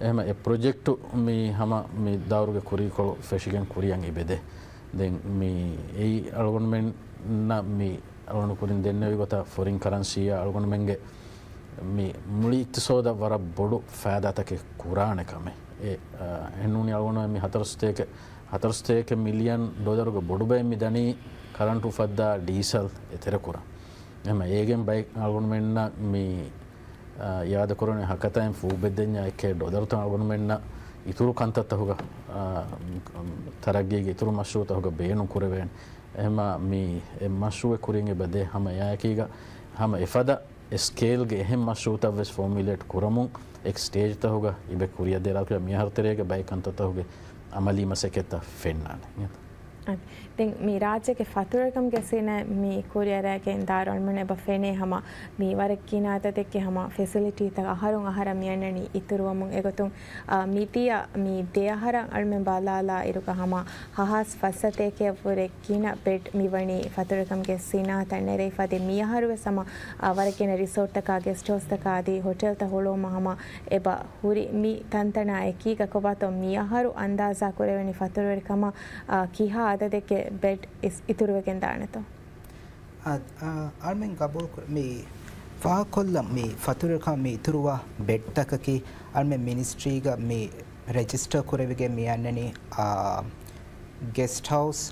އެހެމަ އެ ޕްރޮޖެކްޓު މި ހަމަ މި ދައުރުގެ ކުރީކޮޅު ފެށިގެން ކުރިއަށް އިބެދޭ. ދެން މި އެއީ އަޅުގަނޑުމެންނަށް މި އަޅުގަނޑު ކުރިން ދެންނެވި ގޮތަށް ފޮރިން ކަރަންސީއާ އަޅުގަނޑުމެންގެ މި މުޅި އިޤްތިޞާދަށް ވަރަށް ބޮޑު ފައިދާތަކެއް ކުރާނެ ކަމެއް. އެ، އަ، އެހެންނޫނީ އަޅުގަނޑު މި ހަތަރުސަތޭކަ، ހަތަރުސަތޭކަ މިލިއަން ޑޮލަރުގެ ބޮޑުބައެއް މި ދަނީ ކަރަންޓު އުފައްދާ ޑީސަލް އެ ތެރެކުރަން. އެހެމަ އޭގެން ބައެއް އަޅުގަނޑުމެންނަށް މި، އަ، އިއާދަކުރަނީ ހަކަތައިން ފޫބެއްދެންޏާ އެއްކޭ ޑޮލަރުތައް އަޅުގަނޑުމެންނަށް އިތުރު ކަންތައްތަކުގަ، އަ، ތަރައްގީގެ އިތުރު މަޝްރޫޢުތަކުގަ ބޭނުން ކުރެވޭނެ. އެހެމަ މި އެ މަޝްރޫޢެއް ކުރިން އެބަ ދޭ ހަމަ އެއާއެކީގަ ހަމަ އެފަދަ އެ ސްކޭލްގެ އެހެން މަޝްރޫޢުތައް ވެސް ފޯމިއުލޭޓް ކުރަމުން އެކް ސްޓޭޖްތަކުގަ އިބެ ކުރިއަށް ދޭ ރާކުރިއަށް މިއަހަރު ތެރޭގެ ބައެއް ކަންތައްތަކުގެ އަމަލީ މަސައްކަތްތައް ފެންނާނެ. ދެން މި ރާއްޖޭގެ ފަތުރުވެރިކަމުގެ ސިނައިން މި ކުރިއަރާގެން ދާއިރު އަޅުމެން އެބަ ފެނޭ ހަމަ މި ވަރަށް ގިނަ އަދަދެއްގެ ހަމަ ފެސިލިޓީތައް އަހަރުން އަހަރަށް މި އަންނަނީ އިތުރުވަމުން. އެގޮތުން، އާ، މިދިޔަ މި ދެ އަހަރަށް އަޅުމެން ބަލާލާ އިރުގަ ހަމަ ހަހާސް ފަސް ސަތޭކައަށްވުރެ ގިނަ ބެޑް މިވަނީ ފަތުރުވެރިކަމުގެ ސިނާއަތަށް ނެރެފަ. އަދި މިއަހަރުވެސް ހަމަ، އާ، ވަރަށް ގިނަ ރިސޯޓްތަކާ، ގެސްޓް ހައުސްތަކާ އަދި ހޮޓެލްތައް ހުޅުވުމަށް ހަމަ އެބަ ހުރި. މި ތަންތަނާ އެކީގަ ކޮބާތޯ މިއަހަރު އަންދާޒާ ކުރެވެނީ ފަތުރުވެރިކަމަށް، އާ، ކިހާ އަދަދެއްގެ ބެޑް އިސް އިތުރުވެގެން ދާނެތޯ؟ އާ، އާ، އަޅުމެން ގަބޫލު ކުރ-، މި ފާހަގަކޮށްލަން މި ފަތުރުވެރިކަމަށް މި އިތުރުވާ ބެޑްތަކަކީ އަޅުމެން މިނިސްޓްރީގަ މި ރެޖިސްޓަރ ކުރެވިގެން މި އަންނަނީ، އާ، ގެސްޓް ހައުސް،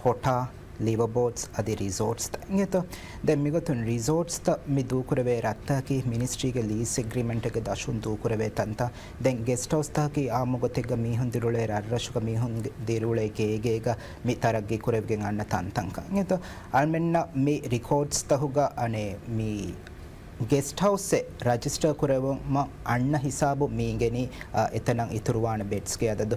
ހޮޓާ، ލިވަބޯޑްސް އަދި ރިސޯޓްސްތައް އިނގޭތޯ. ދެން މިގޮތުން ރިސޯޓްސްތައް މި ދޫކުރެވޭ ރަށްތަކަކީ މިނިސްޓްރީގެ ލީސް އެގްރިމެންޓެއްގެ ދަށުން ދޫކުރެވޭ ތަންތަން. ދެން ގެސްޓް ހައުސްތަކަކީ އާއްމު ގޮތެއްގަ މީހުން ދިރިއުޅޭ ރަށްރަށުގަ މީހުން ދިރިއުޅޭ ގޭގޭގަ މި ތަރައްގީ ކުރެވިގެން އަންނަ ތަންތަންކަން އިނގޭތޯ. އަޅުމެންނަށް މި ރިކޯޑްސްތަކުގަ އަނެއް މި ގެސްޓް ހައުސްއެއް ރަޖިސްޓަރ ކުރެވުމަށް އަންނަ ހިސާބު މި އިނގެނީ، އަ، އެތަނަށް އިތުރުވާނެ ބެޑްސްގެ އަދަދު.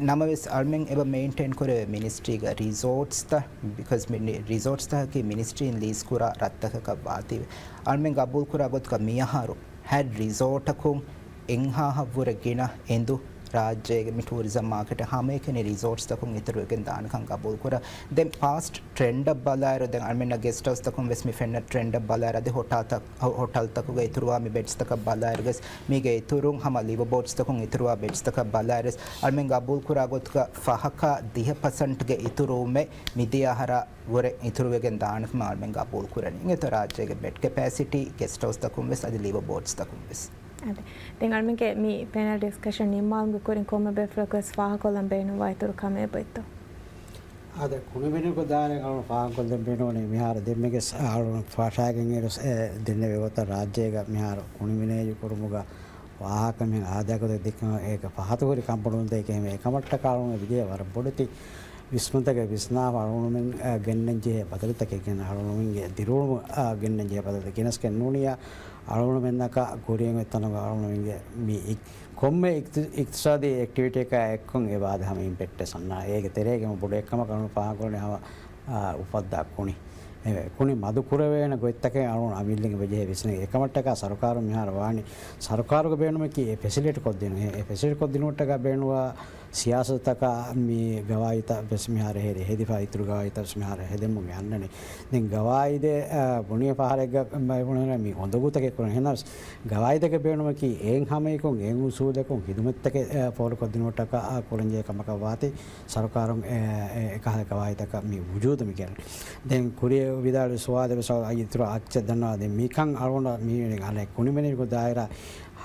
ނަމަވެސް، އަޅުމެން އެބަ މެއިންޓެއިން ކުރެވޭ މިނިސްޓްރީގެ ރިސޯޓްސްތައް، ބިކޮޒް މި-، ރިސޯޓްސްތަކަކީ މިނިސްޓްރީން ލީސް ކުރާ ރަށްތަކަކަށް ވާތީވެ. އަޅުމެން ގަބޫލު ކުރާ ގޮތުގަ މިއަހަރު ހަތް ރިސޯޓަކުން އެއްހާހަށްވުރެ ގިނަ އެނދު ރާއްޖޭގެ މި ޓޫރިޒަމް މާކެޓަށް ހަމައެކަނި ރިސޯޓްސްތަކުން އިތުރުވެގެން ދާނެކަން ގަބޫލުކުރާ. ދެން ޕާސްޓް ޓްރެންޑަށް ބަލާއިރު، ދެން އަޅުމެންނަށް ގެސްޓް ހައުސްތަކުން ވެސް މި ފެންނަ ޓްރެންޑަށް ބަލާއިރު، އަދި ހޮޓާތައް-، ހޮ-، ހޮޓަލްތަކުގަ އިތުރުވާ މި ބެޑްސްތަކަށް ބަލާއިރު ވެސް، މީގެ އިތުރުން ހަމަ ލިވަ ބޯޓްސްތަކުން އިތުރުވާ ބެޑްސްތަކަށް ބަލާއިރު ވެސް، އަޅުމެން ގަބޫލުކުރާ ގޮތުގަ ފަހަކާ ދިހަ ޕަސެންޓްގެ އިތުރުވުމެއް މިދިޔަ އަހަރާ ވުރެ އިތުރުވެގެން ދާނެކަމަށް އަޅުމެން ގަބޫލުކުރަނީ. އިނގޭތޯ ރާއްޖޭގެ ބެޑް ކެޕޭސިޓީ، ގެސްޓް ހައުސްތަކުން ވެސް އަދި ލިވަ ބޯޓްސްތަކުން ވެސް. އަދި، ދެން އަޅުމެންގެ މި ޕެނަލް ޑިސްކަޝަން ނިންމާލުމުގެ ކުރިން ކޮންމެ ބޭފުޅަކު ވެސް ފާހަގަކޮށްލަން ބޭނުންވާ އިތުރު ކަމެއް އެބައޮތްތޯ؟ އާދެ، ކުނިވެނިކޮށް ދާއިރެއް އަޅުން ފާހަގަކޮށްދޭން ބޭނުންވަނީ މިހާރު ދެންމެގެސް އަޅުން ފަށާގެން އިރުސް އެ ދެންނެވި ގޮތަށް ރާއްޖޭގަ މިހާރު ކުނި މެނޭޖު ކުރުމުގަ ވާހަކަ މިހެން އާދައިގޮތަށް ދެއްކުން އޭގެ ފަހަތު ހުރި ކަންބޮޑުވުންތަކެއް އެހެންވެ. އެކަމަށްޓަކާ އަޅުން މިދިޔަ ވަރަށް ބޮޑެތި ވިސްނުންތަކެއް ވިސްނާފަ އަޅުގަނޑުމެން، އަ، ގެންނަންޖެހޭ ބަދަލުތަކެއް ގެން އަޅުގަނޑުމެންގެ ދިރިއުޅުމަށް، އަ، ގެންނަންޖެހޭ ބަދަލުތައް ގެނެސްގެން ނޫނިއްޔާ އަޅުގަނޑުމެންނަކަށް ކުރިއަށް އޮތް ތަނުގަ އަޅުގަނޑުމެންގެ މި އި-، ކޮންމެ އިޤްތި-، އިޤްތިޞާދީ އެކްޓިވިޓީއަކާ އެއްކޮށް އެބަ އާދެ ހަމަ އިމްޕެކްޓެއް ސަންނާ. އޭގެ ތެރޭގަ އެންމެ ބޮޑު އެއްކަމަކަށް އަޅުގަނޑު ފާހަގަކުރަނީ ހަމަ އާ، އުފައްދާ ކުނި. އެ، ކުނި މަދު ކުރެވޭނެ ގޮތްތަކެއް އަޅުގަނޑު އަމިއްލައިން އެބަޖެހޭ ވިސްނަން. އެކަމަށްޓަކާ ސަރުކާރުން މިހާރު ވާނީ، ސަރުކާރުގެ ބޭނުމަކީ އެ ފެސިލިޓޭޓް ކޮށްދިނުން. އެ، އެ ފެސިލިޓޭޓް ކޮށްދިނުމަށްޓަކާ ބޭނުންވާ ސިޔާސަތުތަކާ މި ގަވާއިދުތައް ވެސް މިހާރު ހެރި ހެދިފަ، އިތުރު ގަވާއިދުތައް ވެސް މިހާރު ހެދެމުން އަންނަނީ. ދެން ގަވާއިދެއް، އާ، ބުނި ފަހަރެއްގަ މައިބުނުން މި އުނދަގޫތަކެއް ކުރަން. އެހެންނަމަވެސް ގަވާއިދެއްގެ ބޭނުމަކީ އެއިން ހަމައެކުން އެއިން އުސޫލަކުން ހިދުމަތްތަކެއް، އާ، ފޯރުކޮށްދިނުމަށްޓަކާ، އާ، ކުރަންޖެހޭ ކަމަކަށް ވާތީ. ސަރުކާރުން އެ، އެ، އެކަހަލަ ގަވާއިދަކަށް މި ވުޖޫދު މި ކެނޑެ. ދެން ކުރިއަށް ވިދާޅުވި ސުވާލެއް ވެސް އަޅު އިތުރަށް އައްޗެއް ދަންނަވާ. ދެން މިކަން އަޅުގަނޑަށް މި އަނެއް ކުނިވެނިކު ދާއިރާ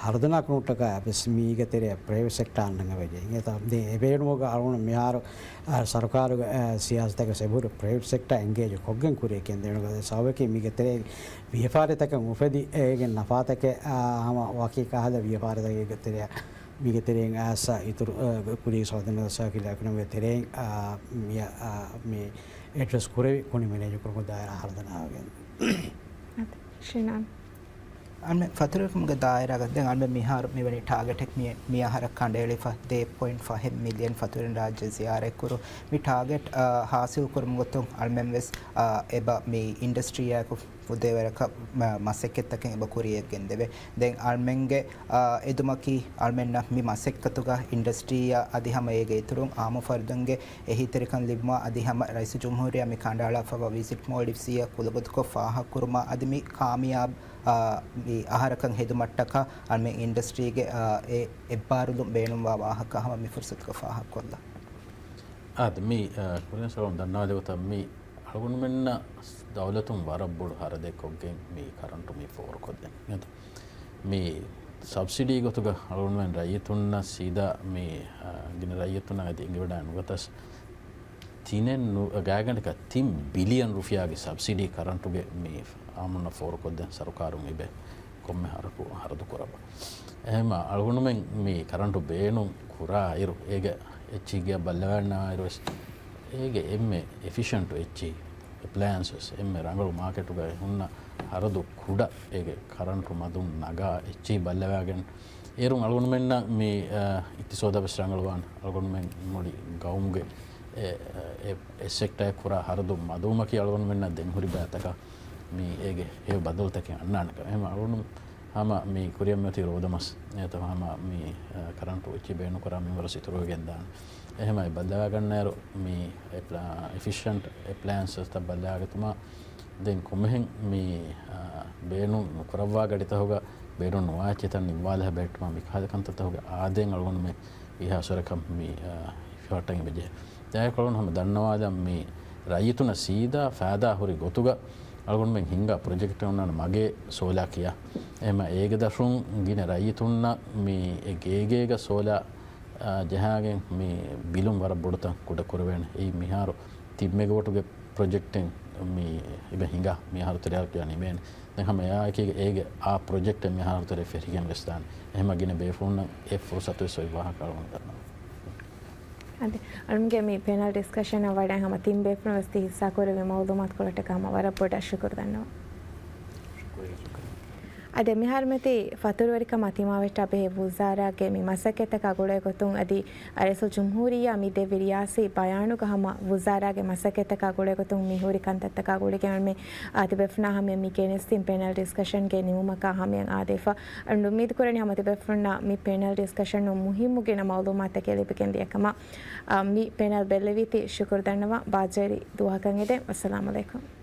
ހަރުދަނާ ކުނުއްޓަކާ ވެސް މީގެ ތެރެއަށް ޕްރައިވެޓް ސެކްޓާ އަންނަން އެބަޖެހޭ. އިނގޭތޯ؟ ދެން އެބޭނުމުގަ އަޅުގަނޑު މިހާރު، އަ، ސަރުކާރުގެ، އަ، ސިޔާސަތަކަށް ވެސް އެބަހުރި ޕްރައިވެޓް ސެކްޓާ އެންގޭޖް ކޮށްގެން ކުރިއަށް ގެންދެވޭނެ. ސަބަބަކީ މީގެ ތެރޭ ވިޔަފާރިތަކަށް އުފެދި އޭގެ ނަފާތަކެއް، އާ، ހަމަ ވަކި ކަހަލަ ވިޔަފާރިތަކެއްގެ ތެރެއަށް މީގެ ތެރެއިން އައިސް އިތުރު، އަ، ކުރީ ސޯދަނަ ސާކިލް އެކޮނޮމީގެ ތެރެއިން، އަ، މި، އަ، މި އެޑްރެސް ކުރެވި ކުނި މެނޭޖު ކުރުމުގެ ދާއިރާ ހަރުދަނާވެގެން. އަދި، ޝިނާން. އަންމެ ފަތުރުވެރިކަމުގެ ދާއިރާގަ ދެން އަންމެ މިހާރު މިވެނި ޓާގެޓެއް މި، މި އަހަރަށް ކަނޑައެޅިފަ ދެ ޕޮއިންޓް ފަހެއް މިލިއަން ފަތުރުވެރިން ރާއްޖެ ޒިޔާރަތްކުރު މި ޓާގެޓް، އަ، ހާސިލް ކުރުމުގެ ގޮތުން އަންމެން ވެސް، އަ، އެބަ މި އިންޑަސްޓްރީއާއެކު ފުދޭވަރަކަށް މަ-، މަސައްކަތްތަކެއް އެބަ ކުރިއަށް ގެންދެވޭ. ދެން އަޅުމެންގެ، އާ، އެދުމަކީ އަޅުމެންނަށް މި މަސައްކަތުގަ އިންޑަސްޓްރީއާ އަދި ހަމަ އޭގެ އިތުރުން އާއްމު ފަރުދުންގެ އެހީތެރިކަން ލިބުމާ އަދި ހަމަ ރައީސުލްޖުމްހޫރިއްޔާ މި ކަނޑައަޅާފައިވާ ވިޒިޓް މޯލްޑިވްސްއިއްޔާ ކުލަގޮތުކޮށް ފާހަގަކުރުމާ އަދި މި ކާމިޔާބު، އާ، މި އަހަރަކަށް ހެދުމަށްޓަކާ އަޅުމެން އިންޑަސްޓްރީގެ، އާ، އެ އެއްބާރުލުން ބޭނުންވާ ވާހަކަ ހަމަ މި ފުރުސަތުގަ ފާހަގަކޮށްލަން. އާދެ، މި، އާ، ކުރިން ސަލާމް ދަންނަވާލި ގޮތަށް މި އަޅުގަނޑުމެންނަށް ދައުލަތުން ވަރަށް ބޮޑު ހަރަދެއް ކޮށްގެން މި ކަރަންޓު މި ފޯރުކޮށްދޭން. އެހެންތަ؟ މި ސަބްސިޑީ ގޮތުގަ އަޅުގަނޑުމެން ރައްޔިތުންނަށް ސީދާ މި، އަ، ގިނަ ރައްޔިތުންނަށް އަދި އެނގިވަޑައި ނުގަތަސް ތިނެއް ނު-، ގާތްގަނޑަކަށް ތިން ބިލިއަން ރުފިޔާގެ ސަބްސިޑީ ކަރަންޓުގެ މި އާއްމުންނަށް ފޯރުކޮށްދޭން ސަރުކާރުން އިބެ ކޮންމެ ހަރަކު ހަރަދު ކުރައްވާ. އެހެންމަ އަޅުގަނޑުމެން މި ކަރަންޓު ބޭނުން ކުރާ އިރު، އޭގެ އެއްޗިހި ގެއަށް ބައްލަވާންނަވާ އިރުވެސް، އޭގެ އެންމެ އެފިޝަންޓު އެއްޗިހި އެޕްލަޔަންސަސް، އެންމެ ރަނގަޅު މާކެޓުގައި ހުންނަ ހަރަދު ކުޑަ އޭގެ ކަރަންޓު މަދުން ނަގާ އެއްޗިހި ބައްލަވާގެން، އޭރުން އަޅުގަނޑުމެންނަށް މި، އަ، އިޤްތިޞާދަށް ވެސް ރަނގަޅުވާން އަޅުގަނޑުމެން މުޅި ގައުމުގެ އެ، އެ، އެ ސެކްޓަރ ކުރާ ހަރަދު މަދުވުމަކީ އަޅުގަނޑުމެންނަށް ދެން ހުރި ބައިތަކަށް މި އޭގެ ހެޔޮ ބަދަލުތަކެއް އަންނާނެކަން. އެހެން އަޅުގަނޑު ހަމަ މި ކުރިއަށް މިއޮތީ ރޯދަމަސް އެތަ ހަމަ މި، އަ، ކަރަންޓު އެއްޗެއް ބޭނުންކުރާ މިންވަރު އިތުރުވެގެން ދާނެ. އެހެން އެ ބައްލަވާގަންނައިރު މި އެޕްލަ-، އެފިޝަންޓް އެޕްލަޔަންސަސްތައް ބައްލަވާގަތުމާ ދެން ކޮންމެހެން މި، އާ، ބޭނުން ނުކުރައްވާ ގަޑިތަކުގަ ބޭނުން ނުވާ އެއްޗިތައް ނިއްވާލަހަ ބެހެއްޓުމާ މިކަހަލަ ކަންތައްތަކުގެ އާދައިން އަޅުގަނޑުމެން އިހާސުވެރިކަން މި، އާ، ހިފަހައްޓަން އެބަޖެހޭ. ދެން އެކޮޅުން ހަމަ ދަންނަވާލަން މި ރައްޔިތުންނަށް ސީދާ ފައިދާ ހުރި ގޮތުގަ އަޅުގަނޑުމެން ހިންގާ ޕްރޮޖެކްޓެއް އޮންނާނެ މަގޭ ސޯލާ ކިޔާ. އެހެންމަ އޭގެ ދަށުން ގިނަ ރައްޔިތުންނަށް މި އެ ގޭގޭގަ ސޯލާ، އާ، ޖަހާގެން މި ބިލުން ވަރަށް ބޮޑުތަން ކުޑަ ކުރެވޭނެ. އެއީ މިހާރު ތިން މެގަވޮޓުގެ ޕްރޮޖެކްޓެއް މި އިބެ ހިނގާ މިހާރު ތެރެއަށް ކިޔާ ނިމޭނެ. ދެން ހަމަ އެއާއެކީގަ އޭގެ އާ ޕްރޮޖެކްޓެއް މިހާރު ތެރެ ފެށިގެން ވެސް ދާނެ. އެހެންމަ ގިނަ ބޭފުޅުންނަށް އެ ފުރުސަތު ވެސް އޮތް ވާހަކަ އަޅުގަނޑު ދަންނަވަން. އަދި އަޅުމެންގެ މި ޕެނަލް ޑިސްކަޝަނަށް ވަޑައި ހަމަ ތިން ބޭފުޅުން ވެސް ތި ހިއްސާކުރެއްވި މައުލޫމާތުކޮޅަށްޓަކާ ހަމަ ވަރަށް ބޮޑަށް ޝުކުރު ދަންނަވަން. އަދި މިހާރުމެތި ފަތުރުވެރިކަމާ ތިމާވެއްޓާ ބެހޭ ވުޒާރާގެ މި މަސައްކަތްތަކާ ގުޅޭގޮތުން އަދި ރައީސުލްޖުމްހޫރިއްޔާ މި ދެއްވި ރިޔާސީ ބަޔާނުގަ ހަމަ ވުޒާރާގެ މަސައްކަތްތަކާ ގުޅޭގޮތުން މި ހުރި ކަންތައްތަކާ ގުޅިގެން އަޅުމެން އާ ތިބޭފުޅުންނާ ހަމަޔަށް މި ގެނެސްދިން ޕެނަލް ޑިސްކަޝަންގެ ނިމުމަކާ ހަމަޔަށް އާދޭފަ. އަޅުގަނޑު އުއްމީދު ކުރަނީ ހަމަ ތިބޭފުޅުންނާ މި ޕެނަލް ޑިސްކަޝަނުން މުހިއްމު ގިނަ މައުލޫމާތުތަކެއް ލިބިގެން ދިޔަކަމަށް. އާ، މި ޕެނަލް ބެއްލެވީތީ ޝުކުރު ދަންނަވަން. ބާއްޖަވެރި ދުވަހަކަށް އެދެން. އައްސަލާމު ޢަލައިކުމް.